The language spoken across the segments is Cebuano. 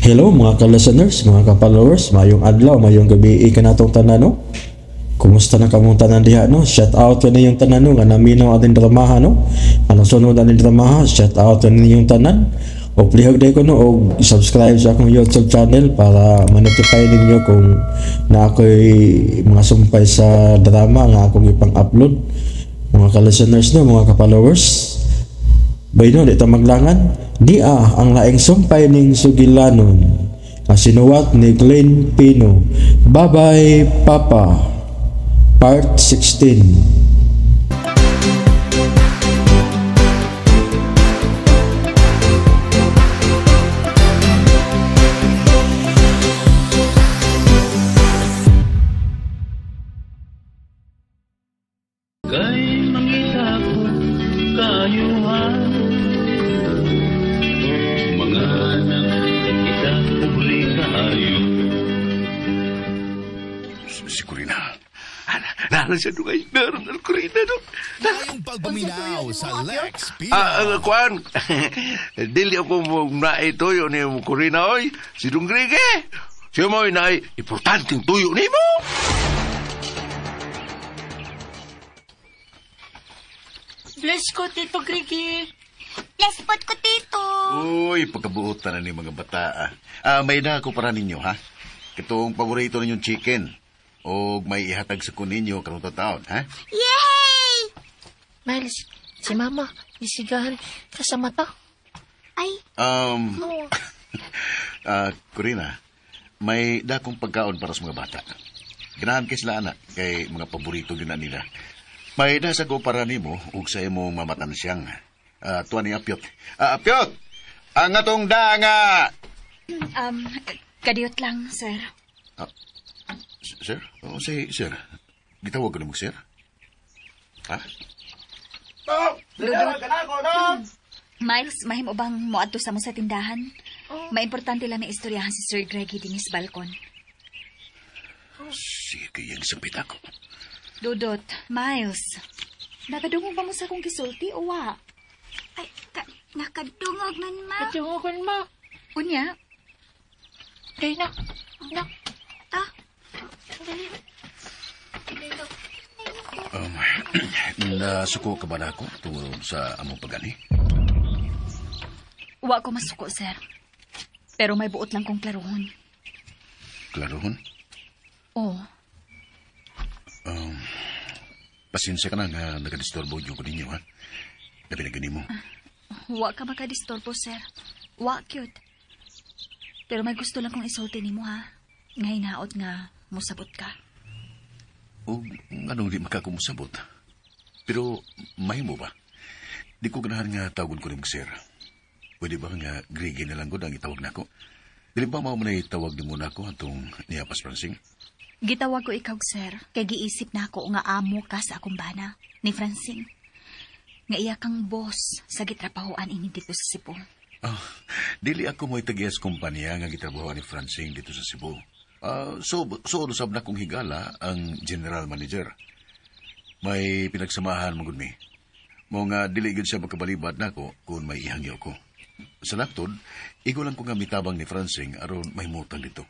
Hello mga ka-listeners, mga ka-followers, mayong adlaw, mayong gabi kanatong tanan, no? Kumusta na kamong tanan diha, no? Shout out to ninyong tanan, no? Nga naminaw ating dramaha, no? Anong sunod ating dramaha, shout out to ninyong tanan. O plihog day ko, no, og subscribe sa akong YouTube channel para ma-notify ninyo kung na ako'y mga sumpay sa drama nga akong ipang-upload. Mga ka-listeners, no, mga ka-followers. Bayno, di ta maglangan, niya ang laing sumpay ning sugilanon nga sinuwat ni Glenn Pino. Bye-bye, Papa. Part 16. Kay mangita ko kaayuhan, mga anak kita uli kaayo. Si Corina. Naran siya dugay. Naran ang Corina, no? Ngayong pagpaminaw sa Lex Pino. Ah, kuan. Dili ako mo naituyo ni Corina, oy. Si Dong Grige. Siya mo naay importanteng tuyo nimo. Bless ko, Tito Grigi. Bless po ko, Tito. Uy, pagkabuotan na ni mga bata. May na ako para ninyo, ha? Itong paborito ninyong chicken. O may ihatag sa kuninyo karong taon, ha? Yay! Miles, si Mama, gisigahan ka sa mata. Ay, Corina, may dakong pagkaon para sa mga bata. Ganahan kay sila, anak, kay mga paborito yun na nila. May nasa ko para nimo ug sa imong mamatansyang. Tuwa ni Apyot. Apyot! Ang atong danga! Kadiyot lang, sir. Sir? Oh, say, sir. Gitawag ko na mo, sir? Ha? Dudut. Miles, mahimo bang moadto sa mo sa tindahan? Oh. Maimportante lang may istoryahan si Sir Greggy dinis balkon. Sige, yung sampit ako. Dudot, Miles, nakadungog ba mo sa akong gisulti o wa? Ay, nakadungog man, ma. Nakadungog man, ma. Unya? Okay na. Na. Ah. Nasuko ka ba na ako tungod sa among pagani? Wa ko masuko, sir. Pero may buot lang kong klaruhon. Klaruhon? Oo. Pasensya ka na nga nagadisturbo yung ko ninyo, ha? Labi na gani mo. Wa ka makadisturbo, sir. Wa, cute. Pero may gusto lang kong isulti nimo, ha? Nga hinaot nga musabot ka. O, anong di makakumusabot? Pero, may mo ba? Di ko ganahan nga tawagon ko ni sir. Pwede ba nga Grigi na lang gud ang itawag nako? Dili ba mao man ay tawag ni muna ko atong niyapas Francine? Gitawag ko ikaw, sir. Kay giisip na ako nga amo ka sa akong bana, ni Francine. Nga iya kang boss sa gitrabahoan ini dito sa Cebu. Oh, dili ako mo'y tagiyas kumpanya nga gitrabahoan ni Francine dito sa Cebu. So usab na kong higala ang general manager. May pinagsamahan man gud mi. Mo nga dili gud siya makabalibad nako kung may ihangyo ko. Sa laktod, igo lang ko nga mitabang ni Francine aron may mutang dito.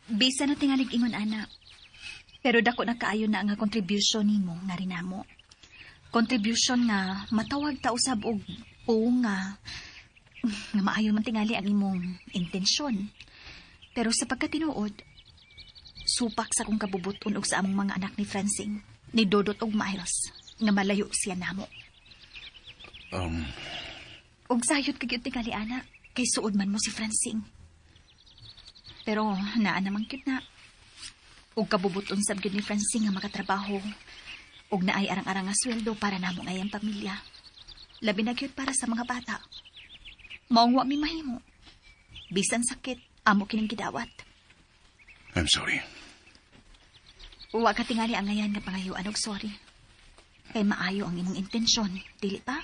Bisa na tingalig ingon, ana. Pero dako na kaayo na nga contribution nimo nga rinamo. Contribution nga matawag ta usab og o nga maayo man tingali ang imong intensyon. Pero sa pagkatinuod, supak sa kong kabubuton og sa among mga anak ni Francine, ni Dodot og Miles, nga malayo siya namo. Og sayot ka gyud tingali, ana, kay suod man mo si Francine. Pero naa namang cute na. Og kabubuton sab gyud ni Francine nga makatrabaho. Og naay arang-arang nga sweldo para namo ngayang pamilya. Labi na gyud para sa mga bata. Maong wa mi mahimo. Bisan sakit, amo kining gidawat. I'm sorry. Wa ka tingali ang ngayan nga pangayuan og sorry. Kay maayo ang imong intensyon, dili pa?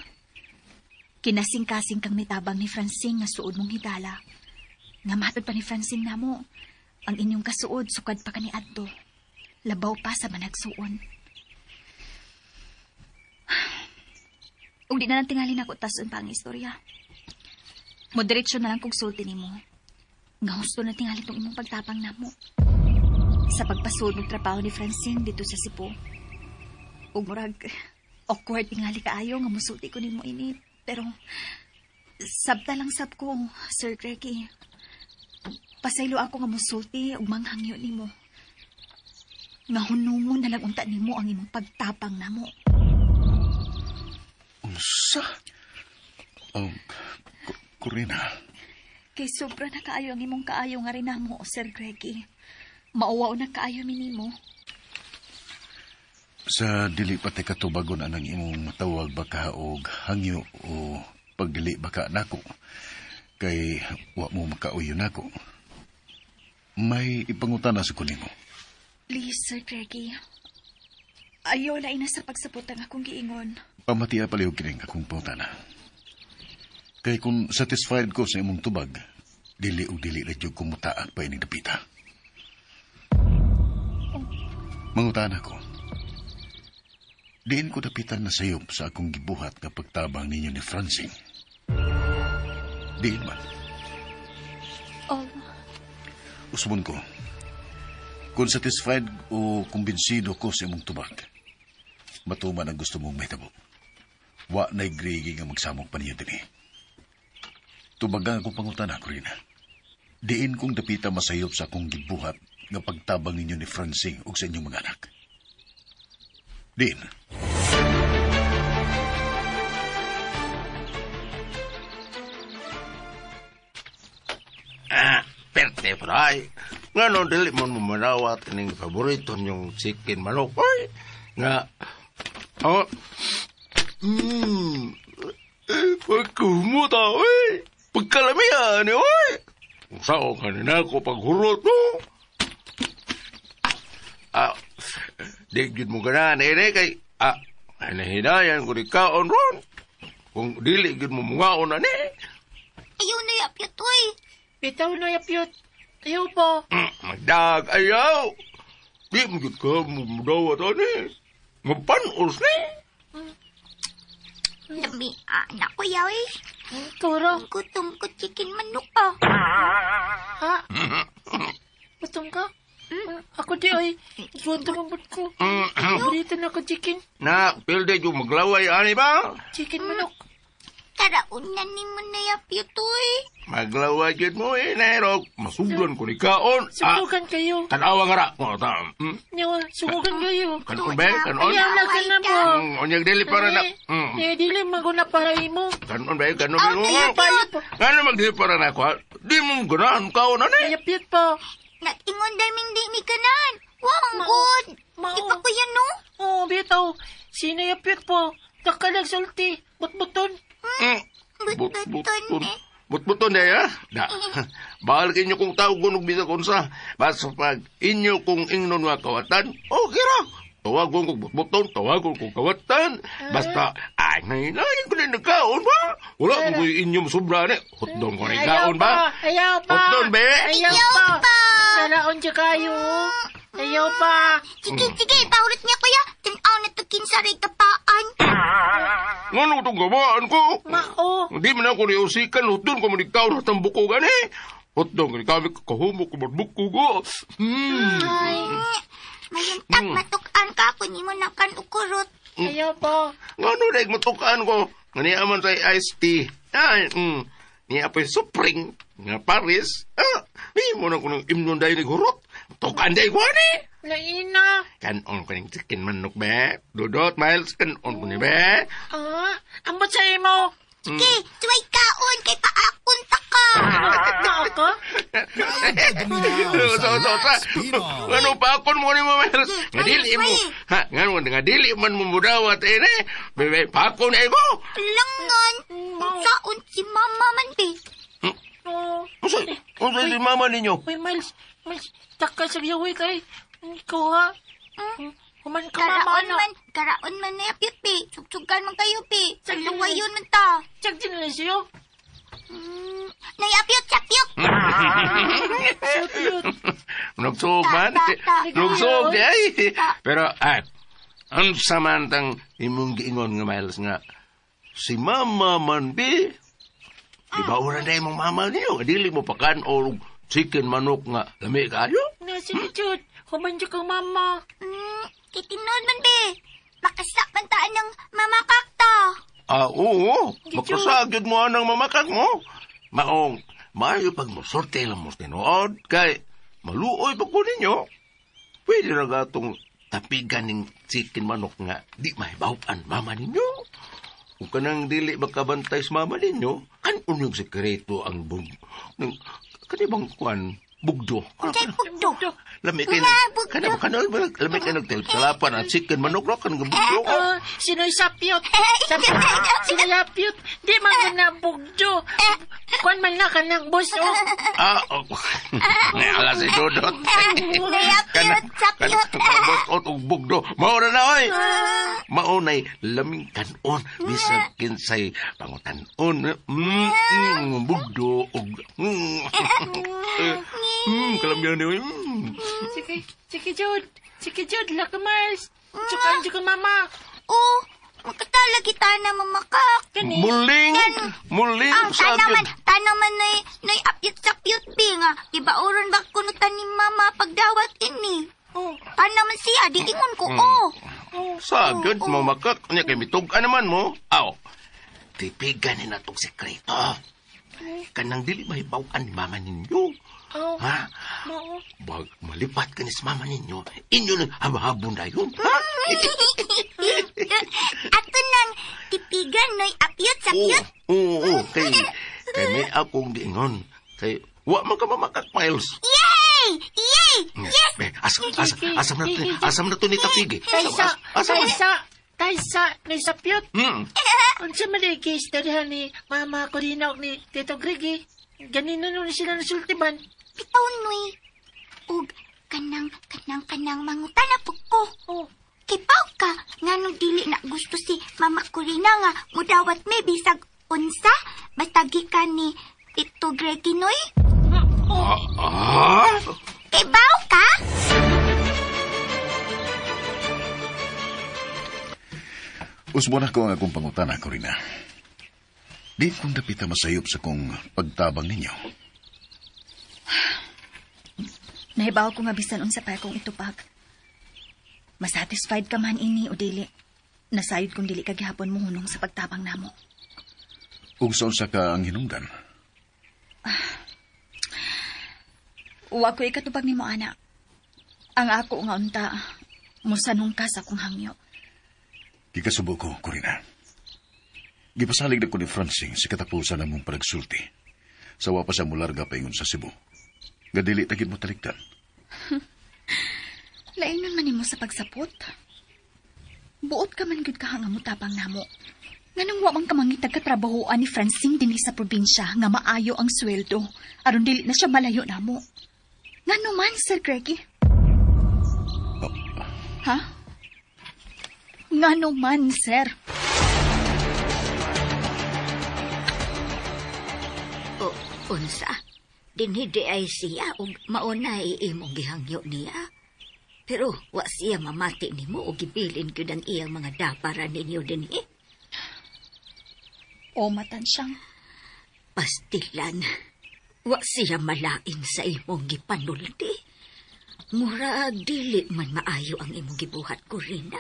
Kinasing-kasing kang mitabang ni Francine nga suod mong higala. Nga matod pa ni Francine namo, ang inyong kasuod sukad pa kaniadto. Labaw pa sa managsuon. Ug di na lang tingali nako tason pa ang istorya. Moderetsyo na lang kog sulti nimo. Nga husto na tingali tong imong pagtabang namo. Sa pagpasud og trabaho ni Francine dito sa Cebu. Ug murag awkward tingali kaayo nga musulti ko nimo ini, pero sabta lang sab ko, Sir Greggy. Pasaylo ako nga musulti ug manghangyo nimo. Nga hunungon na lang unta nimo ang imong pagtabang namo. Unsa? Corina. Kay sobra na kaayo ang imong kaayo nga rin namo, Sir Greggy. Mauwaw na kaayo mi nimo. Sa dili pa tay katubagon anang imong matawag baka og hangyo o pagdili baka nako. Kay wa mo makauyo nako. May ipangutana sa kunimo. Please, Sir Greggy. Ayaw lain na sa pagsabot ang akong giingon. Pamatiya palihog kining akong pangutana. Kay kung satisfied ko sa imong tubag, dili og dili na jud kumutaan pa ining dapita. Mangutana ko. Diin ko dapitan na sayop sa akong gibuhat nga pagtabang ninyo ni Francine. Diin man. Oh, Usbon ko. Kung satisfied o kumbinsido ko sa imong tubag, matuman ang gusto mong mahitabo. Wa na'y grigi nga magsamok pa niyo dinhi. Tubagang akong pangutana, Corina. Diin kong dapita masayop sa akong gibuhat nga pagtabang ninyo ni Francine ug sa inyong mga anak. Diin. Perte, fry. Nga no, dili mo mamanawat ning paborito niyong chicken manok. Ay, nga, oh, pagkumuta, oy. Pagkalamihan, oy. Sao ka na ako paghurot, no? Ah, di gyud mo ganahan, eh, kay, hinahinayan ko di kaon ron. Kung dili gyud mo mungaon na ni. Ayaw na yapyot, oy. Bitaw na yapyot. Ayaw pa. Magdag, ayaw. Di mo gyud ka mudawat ani. Mapanos ni. Lami, anak ko yaw, eh. Turo. Gutom ko chicken manok, ah. Ha? Gutom ka? Ako di ay. Gutom ang but ko. Paborito na ko chicken. Na, pilde yung maglaway ani ba? Chicken manok. Taraon na ni mo na yapyot, oy. Maglaway gyud mo eh, Nerok. Masugdan ko ni kaon. Sugugan kayo. Tanawa nga ra. Oh, ta. Nyawa, sugugan kayo. Kanon ba? Kanon? Ayaw na ka na mo. Unyag dili para na. Eh, dili maguna para imo. Kanon ba? Kanon ba? Ayaw pa. Ngano magdili para na ako? Di mo ganahan kaon ani. Yapyot pa. Nag-ingon daming di ni kanan. Wow, ang good. Ipa ko yan, no? Oo, bitaw. Sino yapyot po? Takalag sulti. Butbuton. Butbuton, eh. Butbuton day, ha? Da. Bahal kinyo kung tao gunog bisa kunsa. Basta pag inyo kung ingnon nga kawatan, okay ra. Tawagon kong butbuton, tawagon kong kawatan. Basta, ay, nahinahin ko na nagkaon ba? Wala mo ko inyong sobra ni. Hotdog ko na kaon ba? Ayaw pa! Hotdog, be? Ayaw pa! Saraon siya kayo. Ayaw pa! Sige, sige, pahurot niya, kuya. Tanaw na to kinsaray kapaan. Ngano itong gawaan ko? Mao. Hindi man ako niusikan. Hotdog ko manikaw na tambuko gani. Hotdog, kami kahumo ko magbuko ko. Ay, mayuntak matukaan ka ako ni mo nakan ukurot. Ayaw pa. Ngano na matukaan ko? Nga niya man sa iced tea. Ay, niya pa'y supring. Nga Paris. Ah, di mo na ko ng imnon dahil naghurot. Tukaan dahil ko ani. Laina. Kanon ko ng chicken manok be. Dudot, Miles, kanon ko ni be. Ah, ambot sa imo. Sige, tuway kaon kay paakon ta ka. Mao ka? So, so, so. Ano pa akon mo ni mo, Miles? Nga dili mo. Ha, nga mo, nga dili man mo mudawat eh, ne. Bebe, paakon eh ko. Langan. Saon si mama man be. Oo. Unsa si mama ninyo? Uy, Miles, Miles, taka sa giyaway kay. Ikaw ha? Human ka mama Karaon na. man, karaon man na yapyot be. Sugsugan man kayo be. Saluwayon man ta. Tsak din na siyo. Nayapyot, yapyot. Nagsuog man. Nagsuog di ay. Pero, ay, ang samantang imong giingon nga Miles nga, si mama man be, di ba ura na imong mama niyo? Dili mo pakan o chicken manok nga lami kaayo. Na, sige, Jud. Human jud kang mama. Kay tinuod man be. Makasak man taan ng mamakak ta. Ah, oo. Makasagid mo anang mamakak mo. Maong, maayo pag mosorte lang mo tinuod, kay maluoy pa ko ninyo. Pwede na gatong tapigan ng chicken manok nga di mahibawan mama ninyo. Kung kanang dili makabantay sa mama ninyo, kanon yung sekreto ang bug... Ng, kanibang kuan, bugdo. Kay bugdo. Lami kay Nga, nag... bugdo. Kanang, kanang, lami kay nagtalpalapan ang chicken manok ro, kanang bugdo. Sino'y sapyot? Sino'y sapyot? Di man na bugdo. Kuan man na kanang boss, oh. Ah, oh. Ala si Dodot. Sapyot, sapyot. Kanang boss og bugdo. Mao na na, oy. Maunay laming kanon bisag kinsay pangutanon. Bugdo og kalamyan ni. Sige, sige, Jud. Sige, Jud. Laka, Miles. Tsukaan jud kang mama. Oh, makatala kita na mamakak. Kani. Muling, muling Ang sa tanaman, tanaman noy apyot sapyot bi nga. Gibauron ba kuno ta ni mama pagdawat ini. Oh, Tanaman siya, di ingon ko, oh. oh. Sagad mo makak nya kay mitug naman mo. Aw. Tipigan ni natong sekreto. Kanang dili mahibaw-an ni mama ninyo. Oh, Ha? mao. Bag malipat ka ni sa mama ninyo. Inyo nang habhabon na yun. Ha? Ato nang tipigan noy apyot sapyot. Oo, oo, kay may akong giingon. Kay wa man ka mamakak, Miles. Yay! Yay! Yes! Asam, asam na to ni Tapigi. Taysa, Asam, taysa, taysa, noy sapyot. Unsa man di kay istorya ni Mama Corina ug ni Tito Greggy. Ganina nun sila nasultiban. Bitaw noy. Ug kanang kanang mangutana pud ko. Oh, Kipaw ka nganong dili na gusto si Mama Corina nga mudawat me bisag unsa basta gikan ni Tito Greggy noy. oh. Ah? Kibaw ka? Usbon ako ang akong pangutana, Corina. Di kong dapita masayop sa kong pagtabang ninyo. Nahibaw ko nga bisan unsa pa akong itupag. Masatisfied ka man ini o dili. Nasayod kong dili ka gihapon mohunong sa pagtabang namo. Ug sa unsa ka ang hinungdan? Wa ko ikatupag nimo ana. Ang ako nga unta, musanong ka sa akong hangyo. Gikasubo ko, Corina. Gipasalig na ko ni Francine sa katapusan ng mong panagsulti. Sawa pa sa mularga paingon sa Cebu. Gadili tagid mo talikdan. Lainon man nimo sa pagsapot. Buot ka man gyud ka nga motabang namo. Nganong wa man ka mangitag katrabahoan ni Francine dinhi sa probinsya nga maayo ang sweldo aron dili na siya malayo namo. Ngano man, Sir Greggy? Ha? Ngano man, sir? O, unsa? Dinhi di ay siya ug mauna imong gihangyo niya. Pero wa siya mamati nimo og gibilin gyud ang iyang mga dapara ninyo dinhi. O matansiyang. Pastilan. Wa siya malain sa imong gipanulti. Murag dili man maayo ang imong gibuhat, Corina.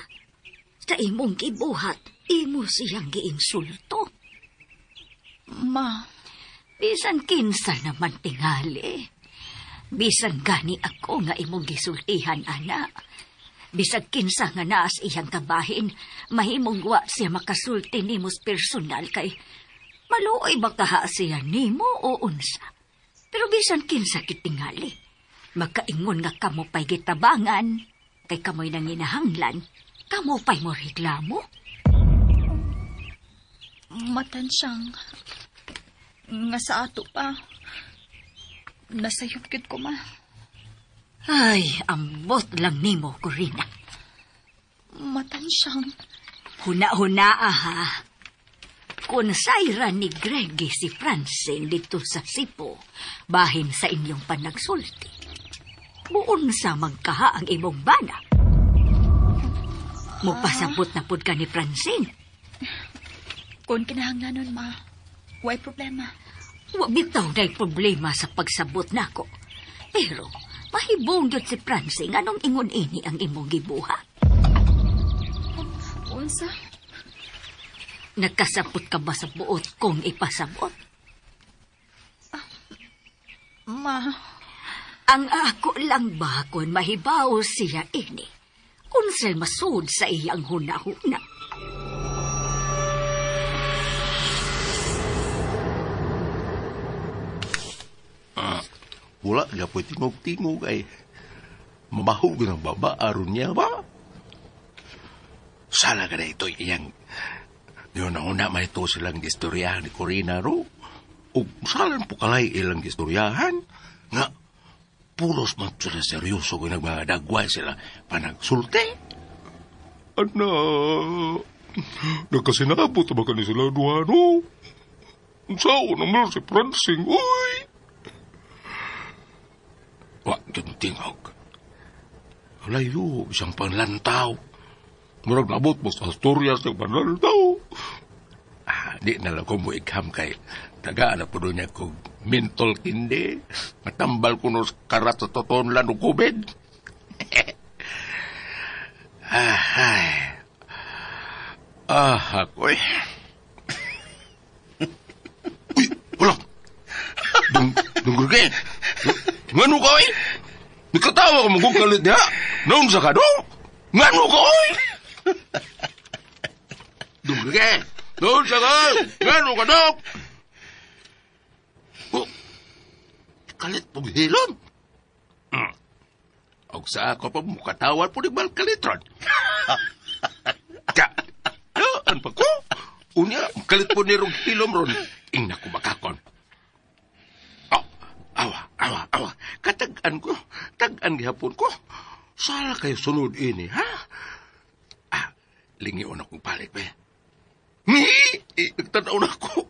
Sa imong gibuhat, imo siyang giinsulto. Ma, Bisan kinsa naman tingali. Bisan gani ako nga imong gisultihan, ana. Bisag kinsa nga naas iyang kabahin, mahimong wa siya makasulti nimo personal kay maluoy ba kaha siya nimo o unsa. Pero bisan kinsa kitingali, makaingon nga kamo pa'y gitabangan, kay kamoy nanginahanglan, kamo pa'y mo reklamo. Matansyang nga sa ato pa. Nasayop gyud ko, ma. Ay, ambot lang nimo, Corina. Matansyang. Huna-huna, ha. Kung sayra ni Greggy si Francine dito sa Sipo, bahin sa inyong panagsulti. Buon sa magkaha ang imong bana. Mupasabot na pud ka ni Francine. Kung kinahanglanon, ma, way problema. Wa bitaw na'y problema sa pagsabot nako. Pero, mahibong yun si Francine anong ingon ini ang imong gibuhat. Unsa? Nagkasabot ka ba sa buot kong ipasabot? Ma. Ang ako lang ba kung mahibaw siya ini? Unsay masud sa iyang huna-huna? Wala niya po tingog-tingog ay mamahog ng baba aron niya ba? Sala ka na ito iyang yun na una may ito silang gistoryahan ni Corina ro. O salan po kalay ilang gistoryahan nga pulos man sila seryoso kung nagmadagway sila panagsulte. Ana, nagkasinabot ba ka ni sila duha no? Sao naman si Francine, uy! Wa, yung tingog. Layo, isang panlantaw. Murag nabot mo sa Asturias ng panlantaw. Ah, di na lang ko mo ikham kay tagaan na po doon niya kong mentol kindi. Matambal ko no karat sa totonlan o kubid. Ah, ay. Ah, ako eh. Uy, wala. Dung, ngano ka eh? Nikatawa ka mong kalit niya. Noon sa ka, dong? Ngano ka oy? Dung, noon sa ka, ngano ka, dong? Oh, kalit pong hilom. Og sa ako pa mukatawar po ni Balkalitron. Ka, ano pa ko? Unya, kalit po ni Rong hilom ron. Ingna ko makakon. Oh, awa, awa, awa. Katag-an ko, tag-an gihapon ko. Sala kayo sunod ini, ha? Ah, lingion akong palit, be. Nagtanaw na ako.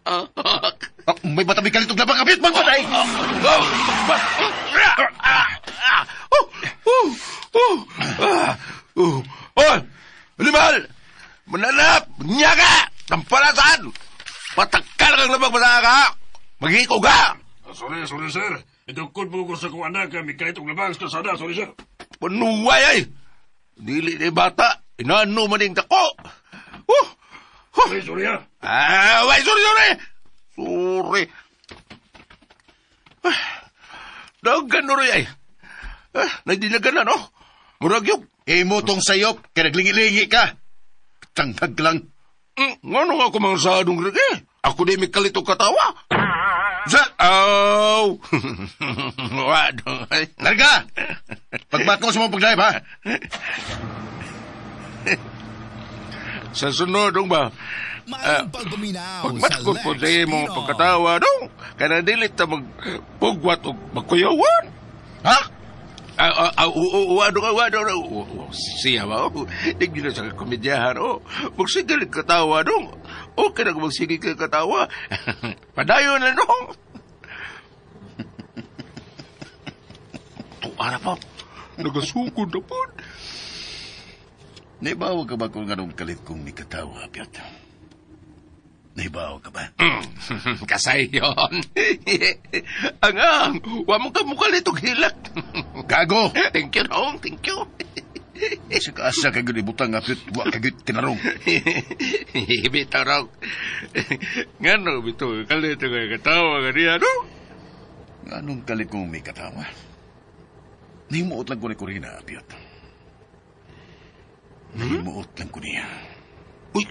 Ah, may bata may kalitog na bakapit, magpatay! Oh, animal! Mananap! Nyaga! Tampalasan! Patakal kang labag masaka! Mag-iko ka! Sorry, sorry, sir. Itukod mo ko sa kong anak, may kalitog labag sa kasada. Sorry, sir. Panuway ay! Dili ni bata, inano maning dako! Oh! Sorry, sorry, ha? Ah, wait, sorry, sorry! Sorry. Ah, dagan na rin ay. Ah, nagdinagan na, no? Murag yung... Imo tong sayop, kaya naglingi-lingi ka. Tanghag lang. Ngano nga ako mga sadong rin eh? Ako di may kalito katawa. Sa... Aw! Wado. Larga! Pagbat ko sa mga pag-drive, ha? Sa sunod, dong ba? Maayong pagpaminaw sa Pagmatkot po Lex sa imo Pinoy. pagkatawa, dong. Kaya dili ta magpugwat o magkuyawan. Ha? Wado ka, wado. Siya ba? Di gina sa komedyahan, oh. Magsigil katawa, dong. Okay na kung magsigil ka katawa. Padayon na, dong. Tuwa na po. Nagasukod na po. Naibaw ka ba kung anong kalit kong nikatawa, Piot? Naibaw ka ba? Kasayon. Angang, wa mo ka mukha nitong hilak. Gago! Thank you, dong. Thank you. Sa kaasa ka gud ibutang, Piot, wa ka gud tinarong. Bitaw raw. Ngano, bitaw, kalit ka katawa ka niya, no? Anong kalit kong may katawa? Nahimuot lang ko ni Corina, Piot. Nahimuot lang ko niya. Uy,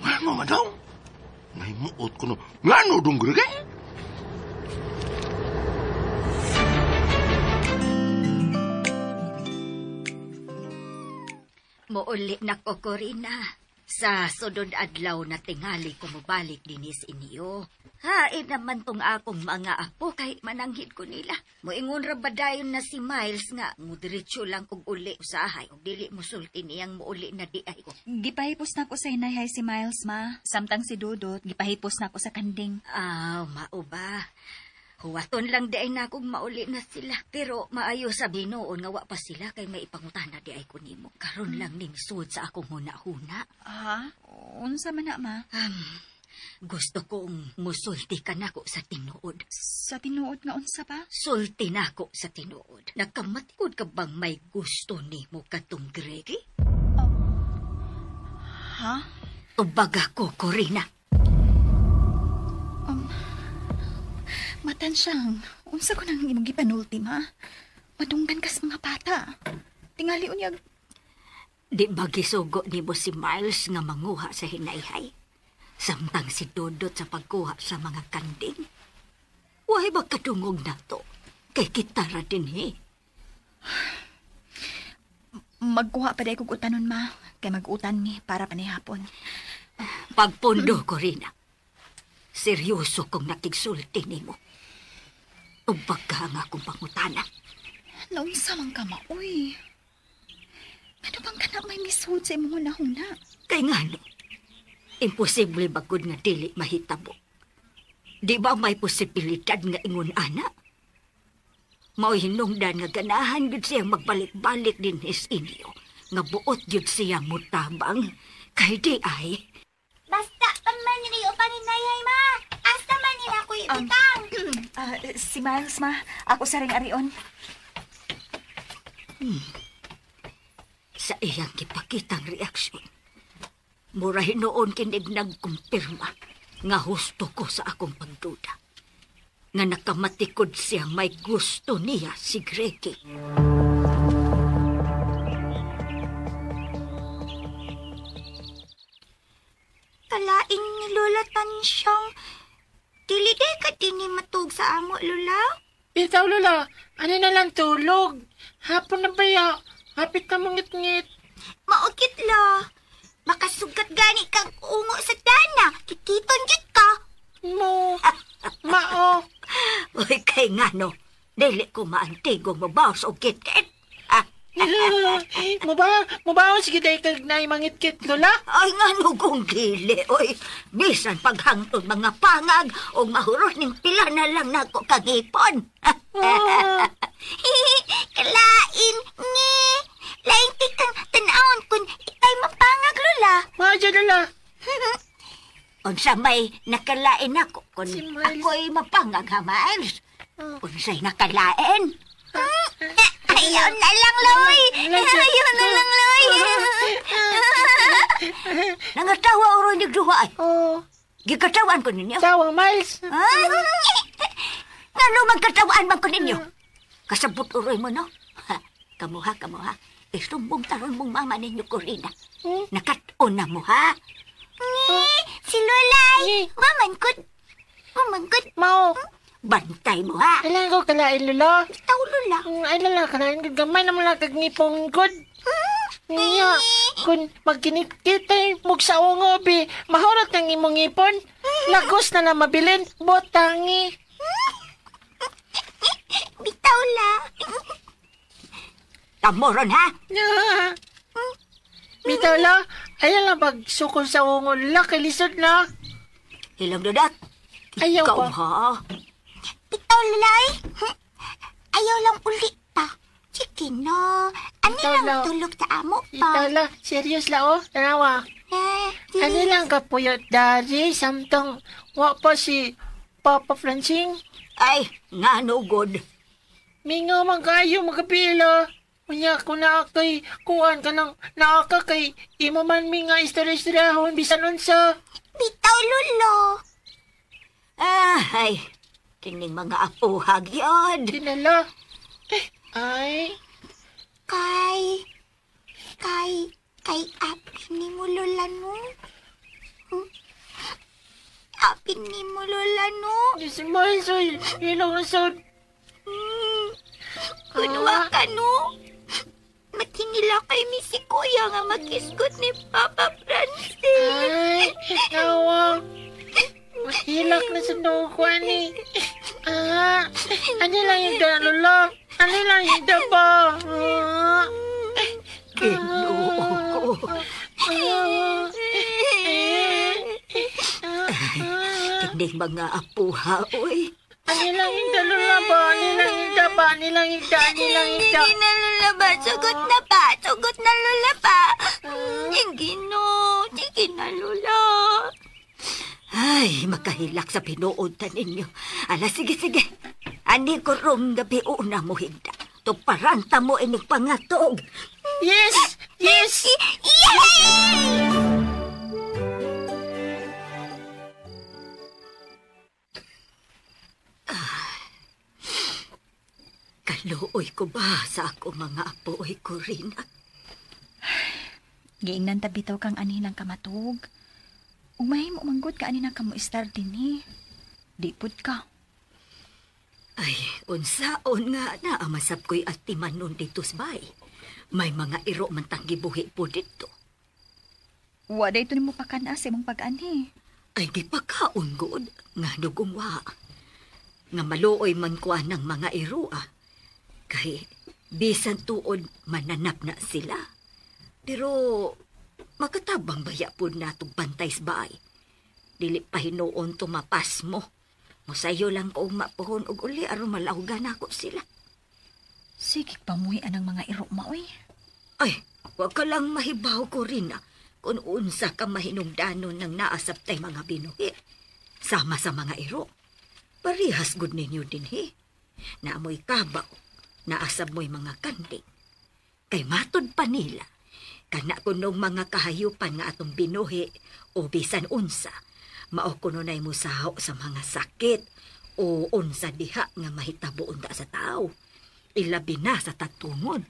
ngano man daw? Nahimuot ko no. Ngano dong grege? Muuli na ko, Corina. Sa sunod adlaw na tingali ko mobalik dinis inyo. Hain naman tong akong mga apo kay mananghid ko nila. Moingon ra ba dayon na si Miles nga mudiretso lang kog uli usahay og dili mosulti niyang muuli na di ay ko. Gipahipos na ko sa inayhay si Miles, ma. Samtang si Dudot, gipahipos na ko sa kanding. Ah, mao ba? Huwaton lang di ay na kung mauli na sila. Pero maayo sa binuon nga wa pa sila kay may ipangutana di ay ko nimo. Karon lang ning sud sa akong huna-huna. Ha? Unsa man na, ma? Gusto kong musulti ka nako sa tinuod. Sa Sa tinuod nga unsa pa? Sulti nako sa tinuod. Nakamatikod ka bang may gusto nimo katong Gregi? Ha? Tubag ako, Corina. Matansyang, unsa ko nang imong gipanulti, ma? Madunggan kas mga bata. Tingali unyag. Di ba gisugo nimo si Miles nga manguha sa hinayhay? Samtang si Dodot sa pagkuha sa mga kanding? Why ba kadungog na to? Kay kita ra din he. Magkuha pa day kog utanon, ma. Kay mag-utan mi para panihapon. Pagpundo, Corina. Seryoso kong nakigsulti nimo. Tubag ka nga akong pangutana. Naunsa man ka, ma, uy. Ano bang kana may misud sa imong hunahuna? Kay ngano, imposible bagod nga dili mahitabo. Di ba may posibilidad nga ingon ana? Mao'y hinungdan nga ganahan gud siya magbalik-balik din his inyo. Nga buot gud siya mutabang. Kay di ay. Basta pa man nila yung paninayay, ma. Asa man nila ako ibutang. Si Miles, ma. Ako sa ring arion. Sa iyang gipakitang reaksyon, mura hinuon kinig nagkumpirma nga husto ko sa akong pagduda. Nga nakamatikod siya may gusto niya si Gregi. Kalain ni Lola Tansyang. Dili day ka dini matug sa amo, Lola. Bitaw, Lola. Ano na lang tulog? Hapon na ba ya? Hapit na mangit-ngit. Maukit, la. Makasugat gani kang ungo sa dana. Kikiton jud ka. Mo. Mao. Uy, kay ngano. Dili ko maantigo mabaos o kit-kit. Mubaos sige day kag naay mangit-kit, Lola. Ay, ngano kung dili, oy. Bisan paghangtod mga pangag o mahurot ning pila na lang nako kagipon. Kalain ni. Lain ti kang tan-awon kun ikay mapangag, Lola. Maadyo, Lola. Unsa may nakalain ako kun Si Miles. ako'y mapangag, ha, Miles? Unsay nakalain? Ayaw na lang, Loy. Ayaw na lang, Loy. Nangatawa oroy nagduha ay. Oh, Gikatawaan ko ninyo. tawa, Miles. Ngano magkatawaan man ko ninyo? Kasabot uroy mo, no? Ha, kamuha, kamuha. Isumbong taron mong mama ninyo, Corina. Nakat-on na mo, ha? Si Lolay. Mamangkot. Mamangkot. Mao. Bantay mo, ha? Kailangan ko kalain, Lola. Bitaw, Lola. Ay, Lola, kalain ko. Gamay naman lang kag ngipong good. Niya, kung magkinikit ay mugsa ungo, bi, mahurot ng imong ngipon. Lagos na lang mabilin, botangi. Bitaw, la. Tamoron, ha? Bitaw, la. Ayaw lang pagsukol sa ungo, la, kalisod na. Hilang dadat. Ayaw Ikaw, pa. ha? Bitaw, Lolay. Ayaw lang ulit pa. Sige na. Ano Bitaw, lang la. tulog sa amo pa? Bitaw, la. Serious la, oh. Tanawa. Ano lang kapuyot, dari, samtang wa pa si Papa Francing. Ay, ngano, good. Mingaw man kayo magkapila. Unya ko na kay kuan ka nang naaka kay imo man mi nga istorya-istoryahon bisan unsa. Bitaw, Lolo. Ay, kining mga apuhag yun. Dinala. Ay, Kay, kay api ni mo, Lola, no? Api ni mo, Lola, no? si Miles oy, ilong na sad. Kunwa ka, no? Matinila kay mi si Kuya nga makisgot ni Papa Francis. Ay, nawa. Hilak na sa noo ko, ani. Ah, ani lang yung da, Lola. Ani lang yung da ba? Ah, Ginoo ko. Kining mga apuha, oy. Ani lang yung da, Lola ba? Ani lang yung da ba? Ani lang yung da, ani lang yung da. Hindi na, Lola ba? Sugot na pa. Sugot na, Lola pa. Sige no. Sige na, Lola. Ay, makahilak sa pinuod ta ninyo. Ala, sige, sige. Ani ko rong gabi una mo higda. Tuparanta mo inig pangatog. Yes! Yes! Yay! Kaluoy ko ba sa ako mga apo, oy, Corina? Giingnan ta bitaw kang ani ng kamatug. Ug mahimo manggod ka ani ng kamuistar dinhi. Di pud ka. Ay, unsaon nga na amasap ko'y atiman nun dito sa bay. May mga iro man tang gibuhi po dito. Wa day to nimo pakan-as imong pag-anhi. Ay, di pa kaon gud nga dugong wa. Nga maluoy man kuha ng mga iro ah. Kay bisan tuod mananap na sila. Pero makatabang baya po natong bantay sa baay. Dili pa hinuon tumapas mo. Musayo lang ko mapuhon og uli aron malawgan ako sila. Sige, pamuhi ang mga iro maoy. Ay, wag ka lang mahibaw ko rin ah. Kung unsa ka mahinungdanon ng naasaptay mga binuhi. Sama sa mga iro. Parihas gud ninyo dinhi. Naamoy kabaw, naasab mo'y mga kanding. Kay matud pa nila, kana kunong mga kahayupan nga atong binuhi o bisan unsa, mao kuno nay musaho sa mga sakit o unsa diha nga mahitabo unta sa tao. Ilabi na sa tatungod.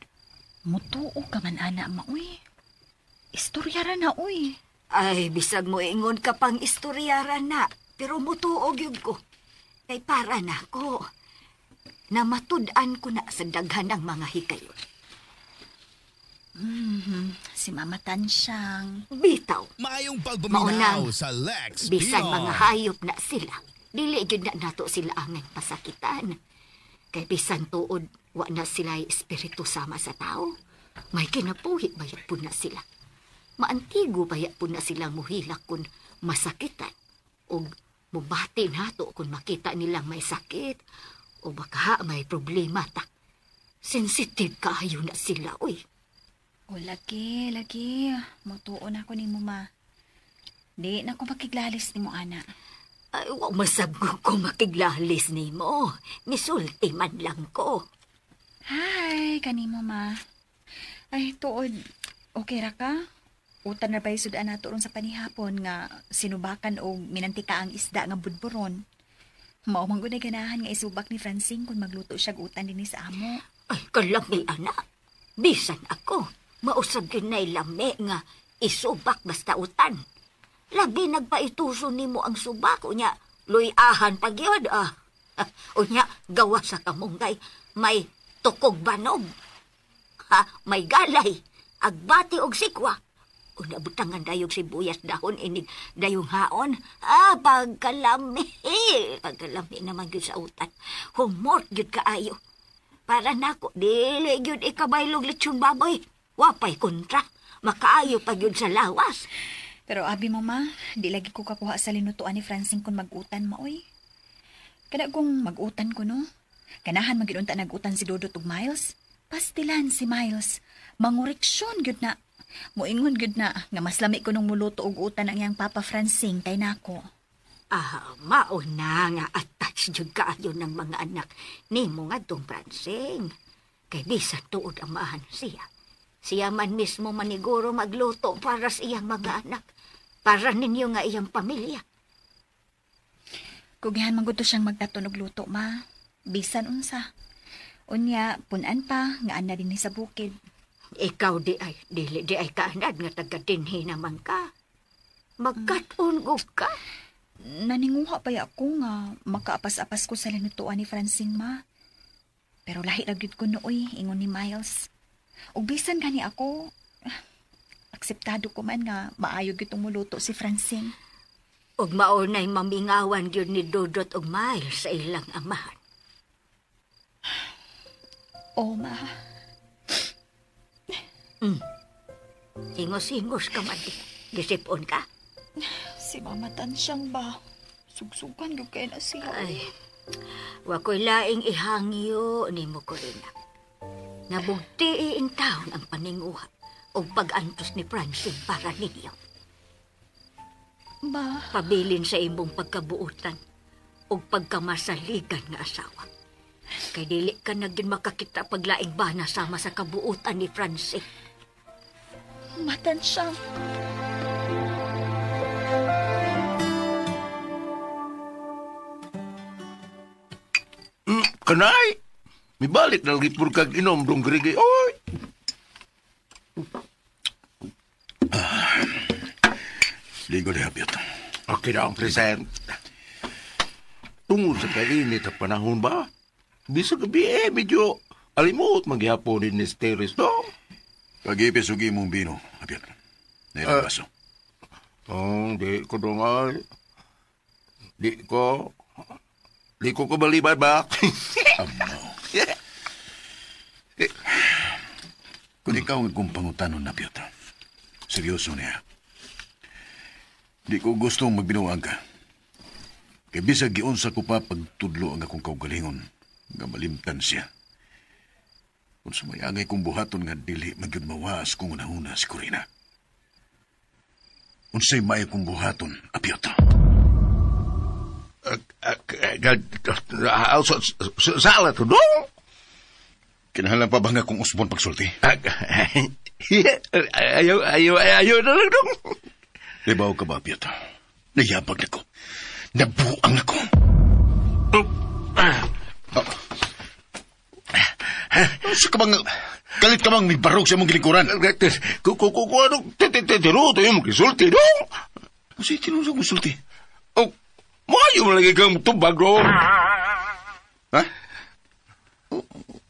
Mutuo ka man ana maoy. Istorya ra na oy. Ay, bisag mo ingon ka pang istorya ra na, pero mutuo gyud ko. Kay para nako. Namatud-an ko na sa daghan ng mga hikayon. Si Mama Tansyang. Bitaw. Maayong pagpaminaw Maunang, sa Lex bisan PR. mga hayop na sila. Dili gyud na nato sila angay pasakitan. Kay bisan tuod, wa na sila espiritu sama sa tao. May kinabuhi baya po na sila. Maantigo baya po na silang muhilak kun masakitan. O mubati nato kung makita nilang may sakit o baka may problema ta. Sensitive kaayo na sila, uy. O lagi, lagi. Mutuo na ako ni mo, ma. Di na ko makiglalis ni mo, ana. Ay, wa masabgo ko makiglalis ni mo. Misulti man lang ko. Hi, kanimo, ma. Ay, tuod. Okay ra ka? Utan na ba'y sudan nato ron sa panihapon nga sinubakan o minantika ang isda nga budburon. Mao man gud ay ganahan nga isubak ni Francine kung magluto siya utan dinhi sa amo. Ay, kalami, ana. Bisan ako. Mausab gyud na'y lami nga isubak basta utan. Labi nagpaituso nimo ang subak. Unya, luyahan pag yun. Ah. Unya, gawa sa kamunggay. May tukog banog. Ha, may galay. Agbati og sikwa. Una, butangan dayog sibuyas dahon inig dayong haon. Ah, pagkalami. Pagkalami naman gyud sa utan. Humot gyud kaayo. Para nako, dili gyud ikabaylog lechon baboy. Wapay kontra. Makaayo pa gyud sa lawas. Pero abi mo ma, di lagi ko kakuha sa linutuan ni Francine kung mag-utan maoy. Kada kung mag-utan ko no, ganahan mag-unta nag-utan si Dodot ug Miles. Pastilan si Miles. Mangureksyon gyud na. Moingon gyud na nga mas lami ko nung muluto og utan ang iyang Papa Francine kay nako. Ah, mauna nga attach jud kaayo ng mga anak nimo ngadtong Francine. Kay bisan tuod amahan siya. Siya man mismo maniguro magluto para sa iyang mga anak. Para ninyo nga iyang pamilya. Kugihan man gud to siyang magtaton og luto, ma. Bisan unsa. Unya, punan pa nga ana dinhi sa bukid. Ikaw di ay, dili di ay kaanad nga taga dinhi naman ka. Magkat-on gud ka. Naninguha pa ya ako nga makaapas-apas ko sa linutuan ni Francine, ma. Pero lahi ra gyud ko nooy, ingon ni Miles. Ug bisan gani ako, akseptado ko man nga maayo gyud tong muluto si Francine. Ug mao na'y mamingawan gyud ni Dodot ug Miles sa ilang amahan. Oh, ma. Hingos-hingos ka man di. Gisipon ka. Si Mama Tansyang ba? Sugsugan gyud kay na siya. Ay, wa ko'y laing ihangyo nimo Corina. Nabugti in taon ang paninguha o pag-antos ni Francine para ninyo. Ma. Pabilin sa imong pagkabuotan o pagkamasaligan nga asawa. Kay dili ka na gyud makakita paglaing bana sama sa kabuotan ni Francine. Matansyang. Kanay! Mibalik na lagi puro kag inom dong grigi. Oy! Ligo na, Piot. Okay na ang present. Tungod sa kainit at panahon ba? Bisag gabi medyo alimot maghihapon ni Steris, no? Pag-ipis og imong bino, Piot. Nailang baso. Oh, di ko dong ay. Di ko. Di ko kabaliban ba? Amaw. Kung ikaw ang akong pangutanon na, Piotr, seryoso niya. Di ko gustong magbinuang ka. Kay bisag giunsa ko pa pagtudlo ang akong kaugalingon, nga malimtan siya. Kung sumayangay kong buhaton nga dili magyud mawaas kung unahuna si Corina. Unsay maayo kong buhaton, Piotr? Sala to dong? Kinahanglan pa ba nga kung usbon pagsulti? Ayaw na lang dong. Libaw ka ba, Piotr? Nayabag ako. Nabuang ako. Sa ka bang... Kalit ka bang may barog sa imong gilikuran? Kung ano, tinuto yung gisulti dong. Kasi tinuto yung gisulti? Oh, maayo mo lagi kang tubag dong. Ha?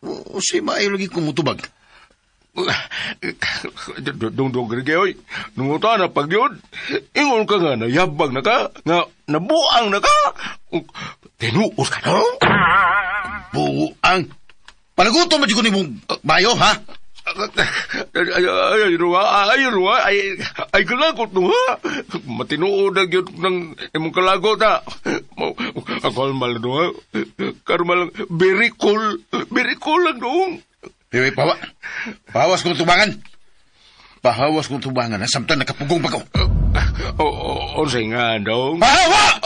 O si maayo lagi kong mutubag? Dong grige oy. Nunguta na pag yun. Ingon ka nga, nayabag na ka, nga nabuang na ka. Tinuos ka no? Buang? Panagutom ba di ko ni mong bayo, ha? Ay, ay, kalagot no, ha? Matinuod na yun ng imong kalagot, ha? Ako mal no, ha? Karon lang, very cool lang doon. Hey, pawa. Pahawas kong tubangan. Pahawas kong tubangan, ha? Samtang nakapugong pa ko. O, nga, dong. Pahawa!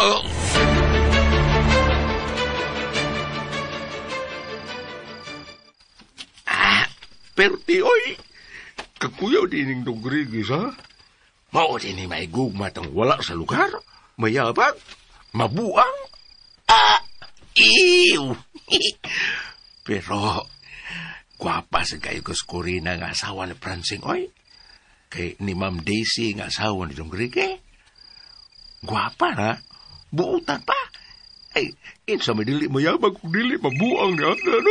Pero ti, oy, kakuyaw din yung donggrigis, ha? Mao din ni may gugma tang wala sa lugar, mayabag, mabuang, iw! Pero, gwapa sa kayo ko Corina nga asawa ni Francine, oy. Kay ni Ma'am Daisy nga asawa ni Donggrige. Gwapa na, buutan pa. Ay, insa may dili mayabag kung dili mabuang niya, ano?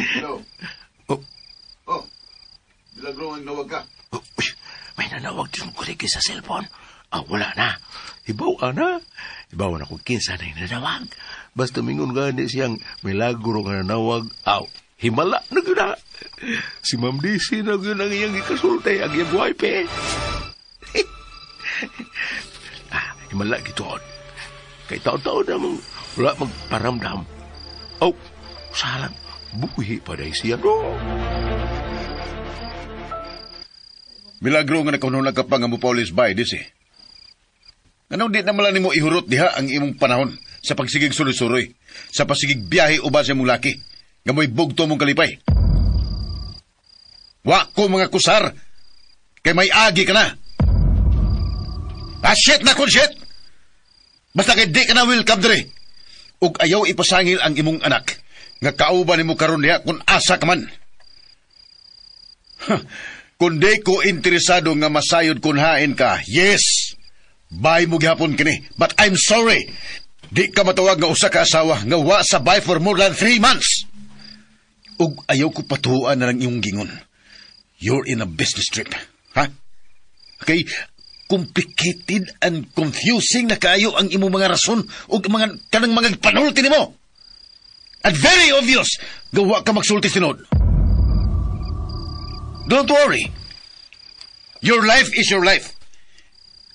Hello. Oh. Oh. Milagro ang nawag ka. Oh, uy, may nanawag din ko sa cellphone. Ah, wala na. Ibaw na. Ibaw na kung kinsa na yung nanawag. Basta mingon gani siyang milagro nga nanawag. Aw, himala na yun na. Si Ma'am Daisy na yun ang iyang ikasultay, ang iyang wife eh. Himala gitoon. Kay taon-taon na wala magparamdam. Oh, salang. Buhi pa dahil siya, no? Milagro nga nakununag ka pa nga mo Paulis by this eh. Anong di naman lang nimo ihurot diha ang imong panahon sa pagsigig suroy-suroy, sa pasigig biyahe uban sa imong laki, nga mo'y bugto mong kalipay. Wa ko mga kusar, kay may agi ka na. Ah, shit na kun shit! Basta kay di ka na welcome dre. Ug ayaw ipasangil ang imong anak, nga kauban nimo karon diha kung asa ka man. Kung di ko interesado nga masayod kun hain ka, yes, bay mo gihapon kini. But I'm sorry, di ka matawag nga usa ka asawa nga wa sa bay for more than 3 months. Ug ayaw ko patuan na lang iyong gingon. You're in a business trip, ha? Okay, complicated and confusing na kaayo ang imong mga rason ug mga kanang mga panulti nimo. And very obvious, gawa ka magsulti sinod. Don't worry. Your life is your life.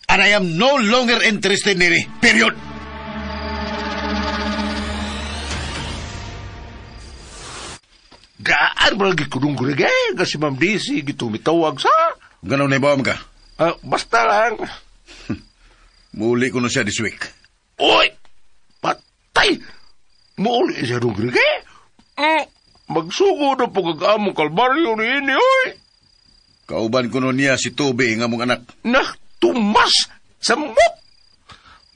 And I am no longer interested nini. Period. Gaan ba lagi kunong gurigay? Kasi Ma'am Daisy, gitumitawag sa. Ganaw na ibawa ka? Basta lang. Muli ko na siya this week. Uy! Patay! Muli siya nung Grege? Magsugo na po kag-among kalbaryo ni ini, uy! Kauban ko nun niya si Toby nga mong anak. Nah, tumas! Samok!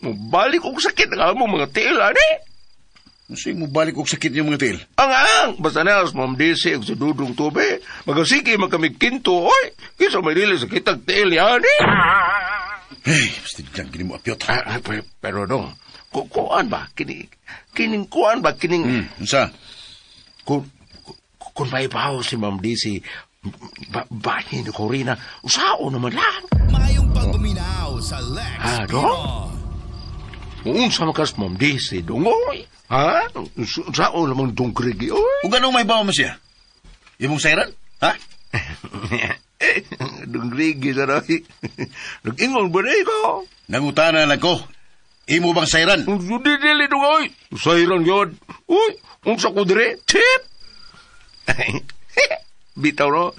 Mubalik og sakit ang among mga tiil, ani? Sige, mubalik og sakit yung mga tiil? Ang-ang! Basta na, Ma'am Desi, og sa Dudong Toby. Magasiki magkamig kinto, oy! Kisa may dili sakit ang tiil niya, ani? Hey, basta dyan, kini mo apyot. Pero no, kuan ba? Kining kuan ba? Kining... Unsa? Kung may baho si Ma'am Desi, bahin ni Corina, usao naman lang. Maayong pagpaminaw sa Lex No? Unsa makas Ma'am Desi, dungoy? Ha? Usao naman dong Gregi, oy? Kung anong may baho mo siya? Imong sayran? Ha? Dong Gregi sa roy. Nag-ingon ba na ikaw? Nangutana lang ko. Imo bang sayran? Dili, dungoy. Sayran yun. Uy, unsa ko dire? Tip! Bitaw no?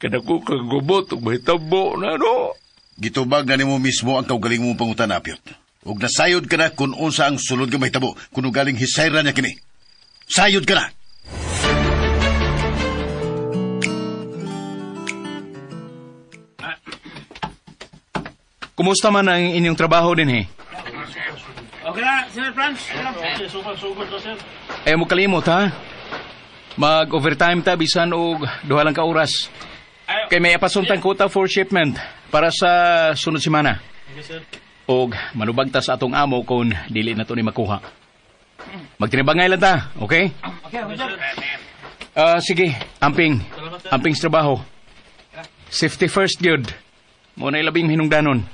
Kada ko kagubot, may tabo na no? Gitubag na nimo mismo ang kaugaling mong pangutan, Apyot. Ug nasayod ka na kung unsa ang sulod nga mahitabo, kung galing hisayran niya kini. Sayod ka na! Kumusta man ang inyong trabaho din, eh? Okay na, Sir Franz. Okay, sugod, sir. Ayaw mo kalimot, ha? Mag-overtime ta, bisan og duha lang ka oras. Kay may apasuntang quota for shipment para sa sunod semana. Okay, sir. Og manubag ta sa atong amo kung dili na to ni makuha. Magtinibangay lang ta, okay? Okay, sir. Sige, amping. Amping sa trabaho. Safety first, good. Muna ilabing hinungdanon.